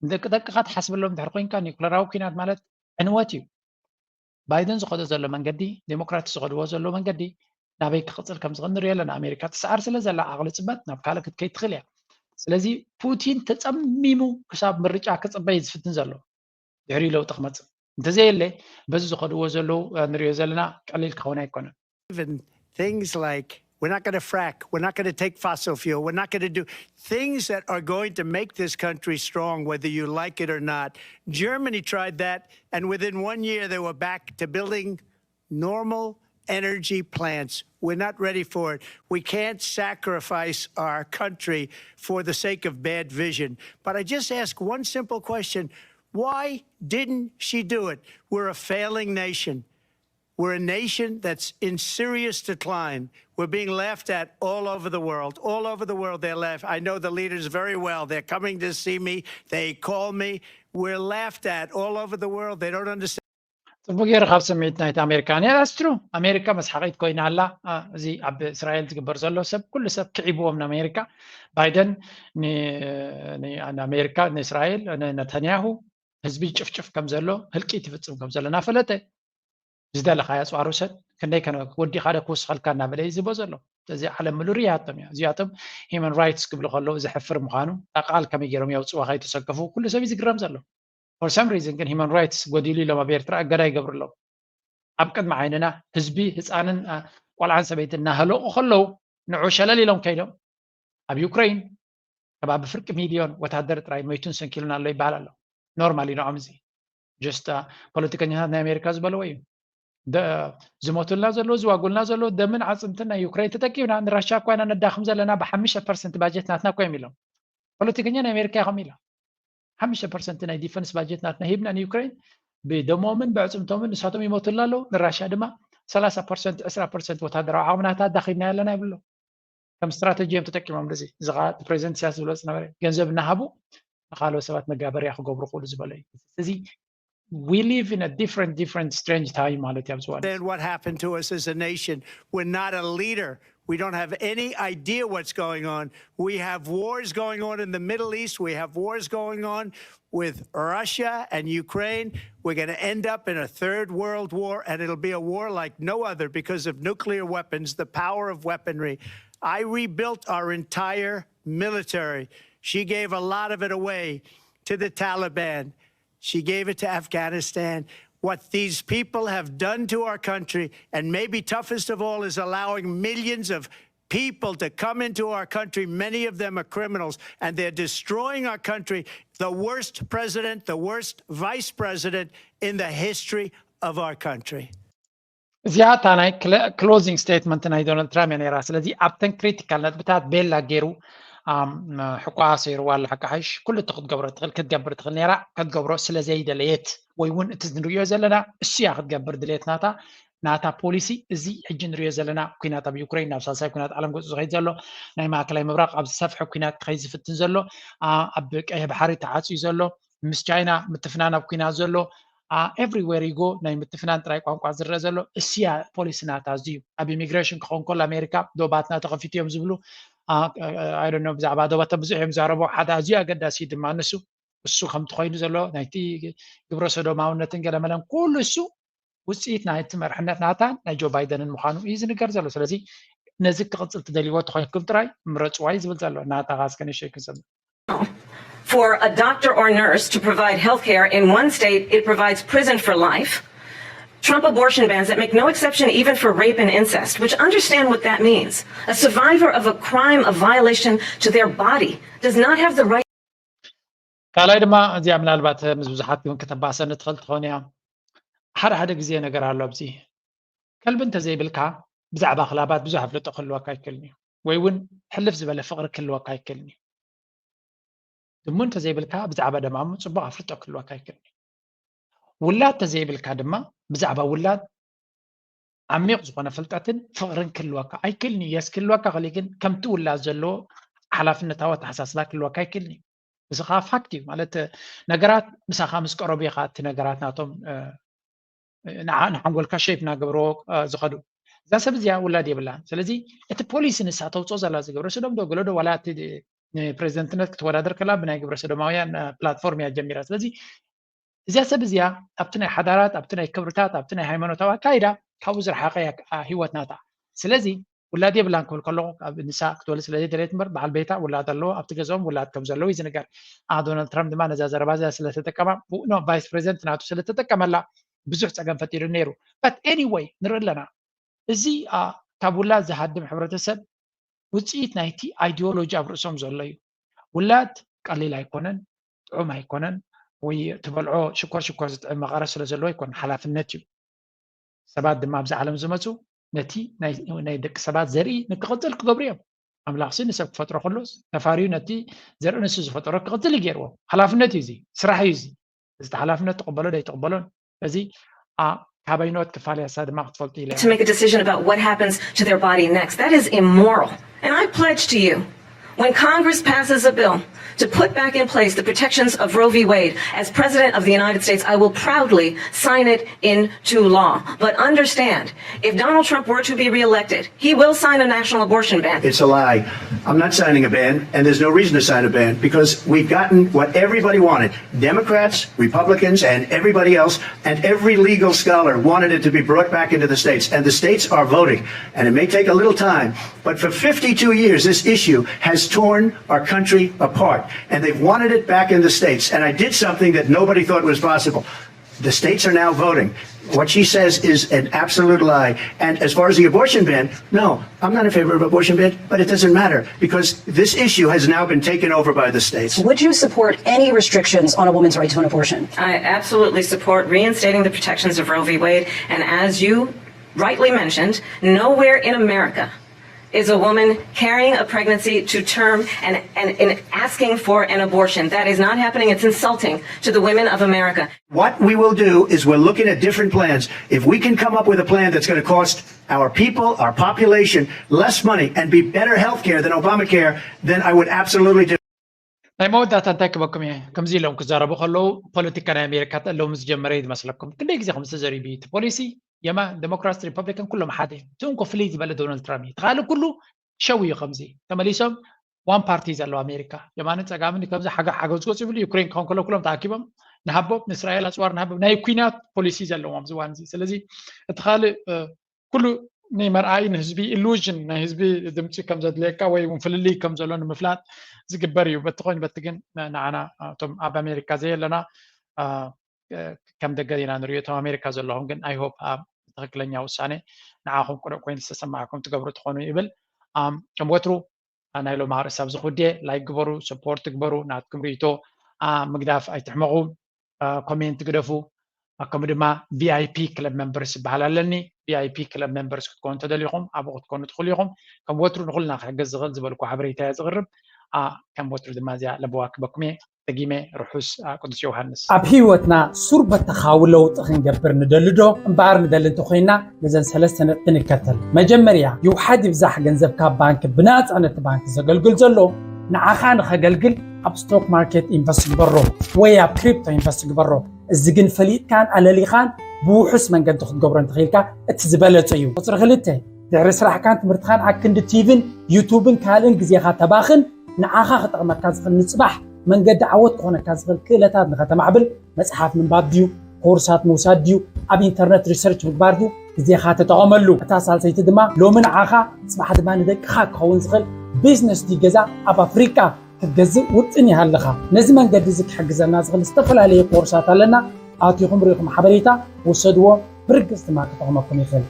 ንደቂ ደቅኻ ትሓስበሎም እንድሕር ኮይንካ ኒኩለራዊ ኩናት ማለት ዕንወት እዩ። ባይደን ዝኸዶ ዘሎ መንገዲ ዴሞክራት ዝኸድዎ ዘሎ መንገዲ ናበይ ክቕፅል ከም ዝኽእል ንሪኦ ኣለና። ኣሜሪካ ትስዓር ስለ ዘላ ዓቕሊ ፅበት ናብ ካልእ ክትከይድ ትኽእል እያ። ስለዚ ፑቲን ተፀሚሙ ክሳብ ምርጫ ክፅበ እዩ ዝፍትን ዘሎ ድሕሪኡ ለውጢ ክመፅእ እንተዘየለ በዚ ዝኸድዎ ዘለዉ ንሪኦ ዘለና ቀሊል ክኸውን ኣይኮነን። Even things like we're not going to frack, we're not going to take fossil fuel, we're not going to do things that are going to make this country strong, whether you like it or not. Germany tried that, and within one year, they were back to building normal energy plants. We're not ready for it. We can't sacrifice our country for the sake of bad vision. But I just ask one simple question. Why didn't she do it? We're a failing nation. We're a nation that's in serious decline. We're being laughed at all over the world. All over the world, they're laughing. I know the leaders very well. They're coming to see me. They call me. We're laughed at all over the world. They don't understand. ጽቡቅ ገይሩ ካብ ስምዒት ናይቲ ኣሜሪካ። That's true። ኣሜሪካ መስሓቂት ኮይና ኣላ። እዚ ኣብ እስራኤል ዝግበር ዘሎ ሰብ፣ ኩሉ ሰብ ክዒብዎም ንኣሜሪካ። ባይደን ንኣሜሪካ፣ ንእስራኤል፣ ነተንያሁ ህዝቢ ጭፍጭፍ ከም ዘሎ፣ ህልቂት ይፍጽም ከም ዘሎ እናፈለጠ ዝደለኻዮ ኣጽዋር ውሰድ፣ ክንደይ ከነ ወዲኻ ዶ ክውስኸልካ እናበለ እዩ ዝህቦ ዘሎ። እዚ ዓለም ምሉ ርያቶም እያ። እዚኣቶም ሂማን ራይትስ ክብሉ ከለዉ ዘሕፍር ምዃኑ፣ ቃል ከመይ ገይሮም የውፅዋ ከይተሰከፉ ኩሉ ሰብ እዩ ዝግረም ዘሎ። For some reason ግን ሂማን ራይትስ ጎዲሉ ኢሎም ኣብ ኤርትራ እገዳ ይገብሩ ኣለዉ። ኣብ ቅድሚ ዓይንና ህዝቢ ህፃንን ቆልዓን ሰበይቲ እናሃለቁ ከለዉ ንዑ ሸለል ኢሎም ከይዶም ኣብ ዩክሬን ከባቢ ፍርቂ ሚልዮን ወታደር ጥራይ መይቱን ሰንኪሉን ኣሎ ይበሃል ኣሎ። ኖርማል እዩ ንዖም እዚ just ፖለቲከኛታት ናይ ኣሜሪካ ዝበለዎ እዩ። ዝሞቱልና ዘሎ ዝዋጉልና ዘሎ ደምን ዓፅምትን ናይ ዩክሬን ተጠቂምና ንራሻ እኳ ኢና ነዳኽም ዘለና ብሓሙሽተ ፐርሰንት ባጀት ናትና እኮ እዮም ኢሎም። ፖለቲከኛ ናይ ኣሜሪካ ኢኹም ኢሎም። ሓሙሽተ ፐርሰንት ናይ ዲፈንስ ባጀት ናትና ሂብና ንዩክሬን ብደሞምን ብዕፅምቶምን ንሳቶም ይሞቱልና ኣለዉ። ንራሻ ድማ ሰላሳ ፐርሰንት ዕስራ ፐርሰንት ወታደራዊ ዓቕምናታ ኣዳኺምና ኣለና ይብሎ። ከም ስትራተጂ እዮም ተጠቂሞም። እዚ እዚ ከዓ እቲ ፕሬዚደንት ኢሳያስ ዝብሎ ዝነበረ ገንዘብ እናሃቡ ንካልኦት ሰባት መጋበርያ ክገብሩ ክእሉ ዝበሎ እዩ። እዚ we live in a different different strange time ማለት እዩ ኣብዚ እዋን። Understand what happened to us as a nation. We're not a leader. We don't have any idea what's going on. We have wars going on in the Middle East. We have wars going on with Russia and Ukraine. We're going to end up in a third world war, and it'll be a war like no other because of nuclear weapons, the power of weaponry. I rebuilt our entire military. She gave a lot of it away to the Taliban. She gave it to Afghanistan. What these people have done to our country, and maybe toughest of all, is allowing millions of people to come into our country. Many of them are criminals, and they're destroying our country. The worst president, the worst vice president in the history of our country. እዚኣ እታ ናይ ክሎዚንግ ስቴትመንት ናይ ዶናልድ ትራምፕ እያ ነይራ። ስለዚ ኣብተን ክሪቲካል ነጥብታት ቤላ ገይሩ ሕቋ ሰይርዋ ኣሎ። ሓቂ ሓይሽ ኩሉ እቲ ክትገብሮ ትኽእል ክትገብር ትኽእል ነይራ። ክትገብሮ ስለ ዘይደለየት ወይ እውን እቲ ንሪኦ ዘለና እሱ እያ ክትገብር ድሌት ናታ ናታ ፖሊሲ እዚ ሕጂ ንሪኦ ዘለና ኩናት ኣብ ዩክሬን ናብ ሳልሳይ ኩናት ዓለም ገፁ ዝኸይድ ዘሎ ናይ ማእከላይ ምብራቕ ኣብ ዝሰፍሐ ኩናት ክኸይድ ዝፍትን ዘሎ ኣብ ቀይሕ ባሕሪ ተዓፅዩ ዘሎ ምስ ቻይና ምትፍናን ኣብ ኩናት ዘሎ everywhere you go ናይ ምትፍናን ጥራይ ቋንቋ ዝረአ ዘሎ እስያ ፖሊሲ ናታ እዚ እዩ። ኣብ ኢሚግሬሽን ክኸውን ከሎ ኣሜሪካ ዶባትና ተኸፊቱ እዮም ዝብሉ ኣይዶኖ ብዛዕባ ዶባተ ብዙሕ እዮም ዛረቦ ሓደ ኣዝዩ ኣገዳሲ ድማ ንሱ እሱ ከምቲ ኮይኑ ዘሎ ናይቲ ግብረ ሰዶማውነትን ገለመለን ኩሉ እሱ ውፅኢት ናይቲ መርሕነት ናታን ናይ ጆ ባይደንን ምዃኑ እዩ ዝንገር ዘሎ። ስለዚ ነዚ ክቕፅል ትደልይዎ ተኾይንኩም ጥራይ ምረፅዋ እዩ ዝብል ዘሎ። ናታ ካስከ ንእሽተይ ክንሰምዕ። For a doctor or nurse to provide health care in one state, it provides prison for life. Trump abortion bans that make no exception even for rape and incest, which understand what that means. A survivor of a crime, a violation to their body, does not have the right. ካልኣይ ድማ እዚኣ ምናልባት ምስ ብዙሓት እውን ከተባሰኒ ትኽእል ትኸውን እያ። ሓደ ሓደ ግዜ ነገር ኣሎ ኣብዚ ከልቢ እንተዘይብልካ ብዛዕባ ክላባት ብዙሕ ኣፍልጦ ክህልወካ ኣይክእልን እዩ፣ ወይ እውን ሕልፍ ዝበለ ፍቕሪ ክህልወካ ኣይክእልን እዩ። ድሙ እንተዘይብልካ ብዛዕባ ደማሙ ፅቡቕ ኣፍልጦ ክህልወካ ኣይክእልን እዩ። ውላድ እንተዘይብልካ ድማ ብዛዕባ ውላድ ዓሚቕ ዝኾነ ፍልጠትን ፍቕርን ክህልወካ ኣይክእልን እዩ። የስ ክህልወካ ክእል ግን ከምቲ ውላድ ዘለዎ ሓላፍነታዊ ኣተሓሳስባ ክህልወካ ኣይክእልን እዩ። እዚ ከዓ ፋክት እዩ ማለት ነገራት ምሳኻ ምስ ቀረቡ ኢኻ እቲ ነገራት ናቶም ንሓንጎልካ ሼፕ እናገበርዎ ዝኸዱ እዛ ሰብ እዚኣ ውላድ የብላን። ስለዚ እቲ ፖሊሲ ንሳ ተውፅኦ ዘላ እዚ ግብረ ሰዶም ዶ ገለ ዶ ዋላ እቲ ንፕሬዚደንትነት ክትወዳደር ከላ ብናይ ግብረ ሰዶማውያን ፕላትፎርም እያ ጀሚራ። ስለዚ እዚኣ ሰብ እዚኣ ኣብቲ ናይ ሓዳራት ኣብቲ ናይ ክብርታት ኣብቲ ናይ ሃይማኖታዊ ኣካይዳ ካብኡ ዝረሓቐ እያ ህይወት ናታ። ስለዚ ውላድ የብላን ክብል ከለኹ ንሳ ክትወልድ ስለ ዘይደለየት እምበር በዓል ቤታ ውላድ ኣለዎ። ኣብቲ ገዝኦም ውላድ ከም ዘለዉ እዩ ዝንገር። ዶናልድ ትራምፕ ድማ ነዛ ዘረባ እዚኣ ስለተጠቀማ ኖ ቫይስ ፕሬዚደንት ናቱ ስለተጠቀመላ ብዙሕ ፀገም ፈጢሩ ነይሩ። በት ኤኒወይ ንርኢ ኣለና። እዚ ካብ ውላድ ዝሃድም ሕብረተሰብ ውፅኢት ናይቲ ኣይዲዮሎጂ ኣብ ርእሶም ዘሎ እዩ። ውላድ ቀሊል ኣይኮነን፣ ጥዑም ኣይኮነን፣ ወይ ትበልዖ ሽኮር ሽኮር ዝጥዕም መቐረት ስለ ዘለዎ ኣይኮነን፣ ሓላፍነት እዩ። ሰባት ድማ ኣብዚ ዓለም ዝመፁ ነቲ ናይ ደቂ ሰባት ዘርኢ ንክቕፅል ክገብሩ እዮም። ኣምላኽሲ ንሰብ ክፈጥሮ ከሎ ነፋሪዩ ነቲ ዘርኢ ንሱ ዝፈጠሮ ክቕፅል ይገይርዎ። ሓላፍነት እዩ እዚ፣ ስራሕ እዩ እዚ። እዚ ሓላፍነት ትቕበሎ ዶ ኣይትቕበሎን በዚ ካበይኖት ክፋል ያሳ ድማ ክትፈልጡ ኢለ to make a decision about what happens to their body next. That is immoral. And I pledge to you, when Congress passes a bill to put back in place the protections of Roe v. Wade. As President of the United States, I will proudly sign it into law. But understand, if Donald Trump were to be reelected, he will sign a national abortion ban. It's a lie. I'm not signing a ban, and there's no reason to sign a ban because we've gotten what everybody wanted. Democrats, Republicans, and everybody else, and every legal scholar wanted it to be brought back into the states. And the states are voting. And it may take a little time, but for fifty-two years, this issue has torn our country apart. And they've wanted it back in the states. And I did something that nobody thought was possible. The states are now voting. What she says is an absolute lie. And as far as the abortion ban, no, I'm not in favor of abortion ban, but it doesn't matter because this issue has now been taken over by the states. Would you support any restrictions on a woman's right to an abortion? I absolutely support reinstating the protections of Roe v. Wade. And as you rightly mentioned, nowhere in America is a woman carrying a pregnancy to term and, and, and asking for an abortion. That is not happening. It's insulting to the women of America. What we will do is we're looking at different plans. If we can come up with a plan that's going to cost our people, our population, less money and be better health care than Obamacare, then I would absolutely do. ናይ መወዳእታ እንታይ ክበኩም እየ? ከምዚ ኢሎም ክዛረቡ ከለዉ ፖለቲካ ናይ ኣሜሪካ ተለዎም ዝጀመረ እዩ ዝመስለኩም። ክንደይ ግዜ ከም ዝተዘሪቡ እዩ እቲ ፖሊሲ። የማን፣ ዴሞክራት፣ ሪፐብሊካን ኩሎም ሓደ እዮም። እቲ እንኮ ፍልይ ዝበለ ዶናልድ ትራምፕ እዩ። ተኻሊ ኩሉ ሸው እዩ። ከምዚ ተመሊሶም ዋን ፓርቲ ዘለዎ ኣሜሪካ፣ የማንን ጸጋምን ከምዚ ሓገ ሓገዝ ክወጽእ ይብሉ። ዩክሬን ክኸውን ከሎ ኩሎም ተኣኪቦም ንሃቦም፣ ንእስራኤል ኣጽዋር ንሃቦም፣ ናይ ኩናት ፖሊሲ ዘለዎም ኣብዚ እዋን እዚ። ስለዚ እቲ ካልእ ኩሉ ናይ መርኣይ ንህዝቢ ኢሉዥን ናይ ህዝቢ ድምፂ ከም ዘድልየካ ወይ እውን ፍልልይ ከም ዘሎ ንምፍላጥ ዝግበር እዩ። በቲ ኮይኑ በቲ ግን ንዓና እቶም ኣብ ኣሜሪካ ዘየለና ከም ደገ ኢና ንሪኦ። እቶም ኣሜሪካ ዘለኹም ግን I hope ትኽክለኛ ውሳኔ ንዓኹም ቅኑዕ ኮይኑ ዝተሰማዕኩም ትገብሩ ትኾኑ ይብል። ከም ወትሩ ናይ ሎሚ ኣርእስቲ ኣብዚ ክውድየ። ላይክ ግበሩ፣ ሰፖርት ግበሩ፣ ናትኩም ርእይቶ ምግዳፍ ኣይትሕመቑ። ኮሜንት ግደፉ። ከምኡ ድማ ቪኣይፒ ክለብ መንበርስ ዝበሃል ኣለኒ። ቪኣይፒ ክለብ መንበርስ ክትኮኑ እንተደሊኹም ኣብኡ ክትኮኑ ትኽእሉ ኢኹም። ከም ወትሩ ንኹልና ክሕገዝ ዝኽእል ዝበልኩ ሓበሬታ እየ ዝቕርብ። ከም ወትሩ ድማ እዚኣ ለበዋ ክበኩም እየ። ደጊመ ርሑስ ቅዱስ ዮሃንስ። ኣብ ህይወትና ሱር በተኻዊ ለውጢ ክንገብር ንደሊ ዶ? እምበኣር ንደሊ እንተኾይንና ነዘን ሰለስተ ነጥቢ ንከተል። መጀመርያ ይውሓድ ይብዛሕ ገንዘብካ ኣብ ባንክ ብናፃ ነቲ ባንክ ዘገልግል ዘሎ ንዓኻ ንኸገልግል ኣብ ስቶክ ማርኬት ኢንቨስት ግበሮ ወይ ኣብ ክሪፕቶ ኢንቨስት ግበሮ። እዚ ግን ፈሊጥካን ኣለሊኻን ብውሑስ መንገዲ ክትገብሮ እንተኽኢልካ እቲ ዝበለጸ እዩ። ቁፅሪ ክልተ፣ ድሕሪ ስራሕካን ትምህርትኻን ኣክንዲ ቲቪን ዩቱብን ካልእን ግዜኻ ተባኽን ንዓኻ ክጠቕመካ ዝኽእል ንፅባሕ መንገዲ ዓወት ክኾነካ ዝኽእል ክእለታት ንኸተማዕብል መፅሓፍ ምንባብ ድዩ ኮርሳት ምውሳድ ድዩ ኣብ ኢንተርነት ሪሰርች ምግባር ድዩ ግዜኻ ተጠቐመሉ። እታ ሳልሰይቲ ድማ ሎሚ ንዓኻ ፅባሕ ድማ ንደቅኻ ክኸውን ዝኽእል ቢዝነስ ድዩ ገዛ ኣብ ኣፍሪቃ ክትገዝእ ውጥን ይሃልኻ። ነዚ መንገዲ እዚ ክሕግዘና ዝኽእል ዝተፈላለየ ኮርሳት ኣለና። ኣቲኹም ርኢኹም ሓበሬታ ውሰድዎ። ብርግፅ ድማ ክጠቕመኩም ይኽእል።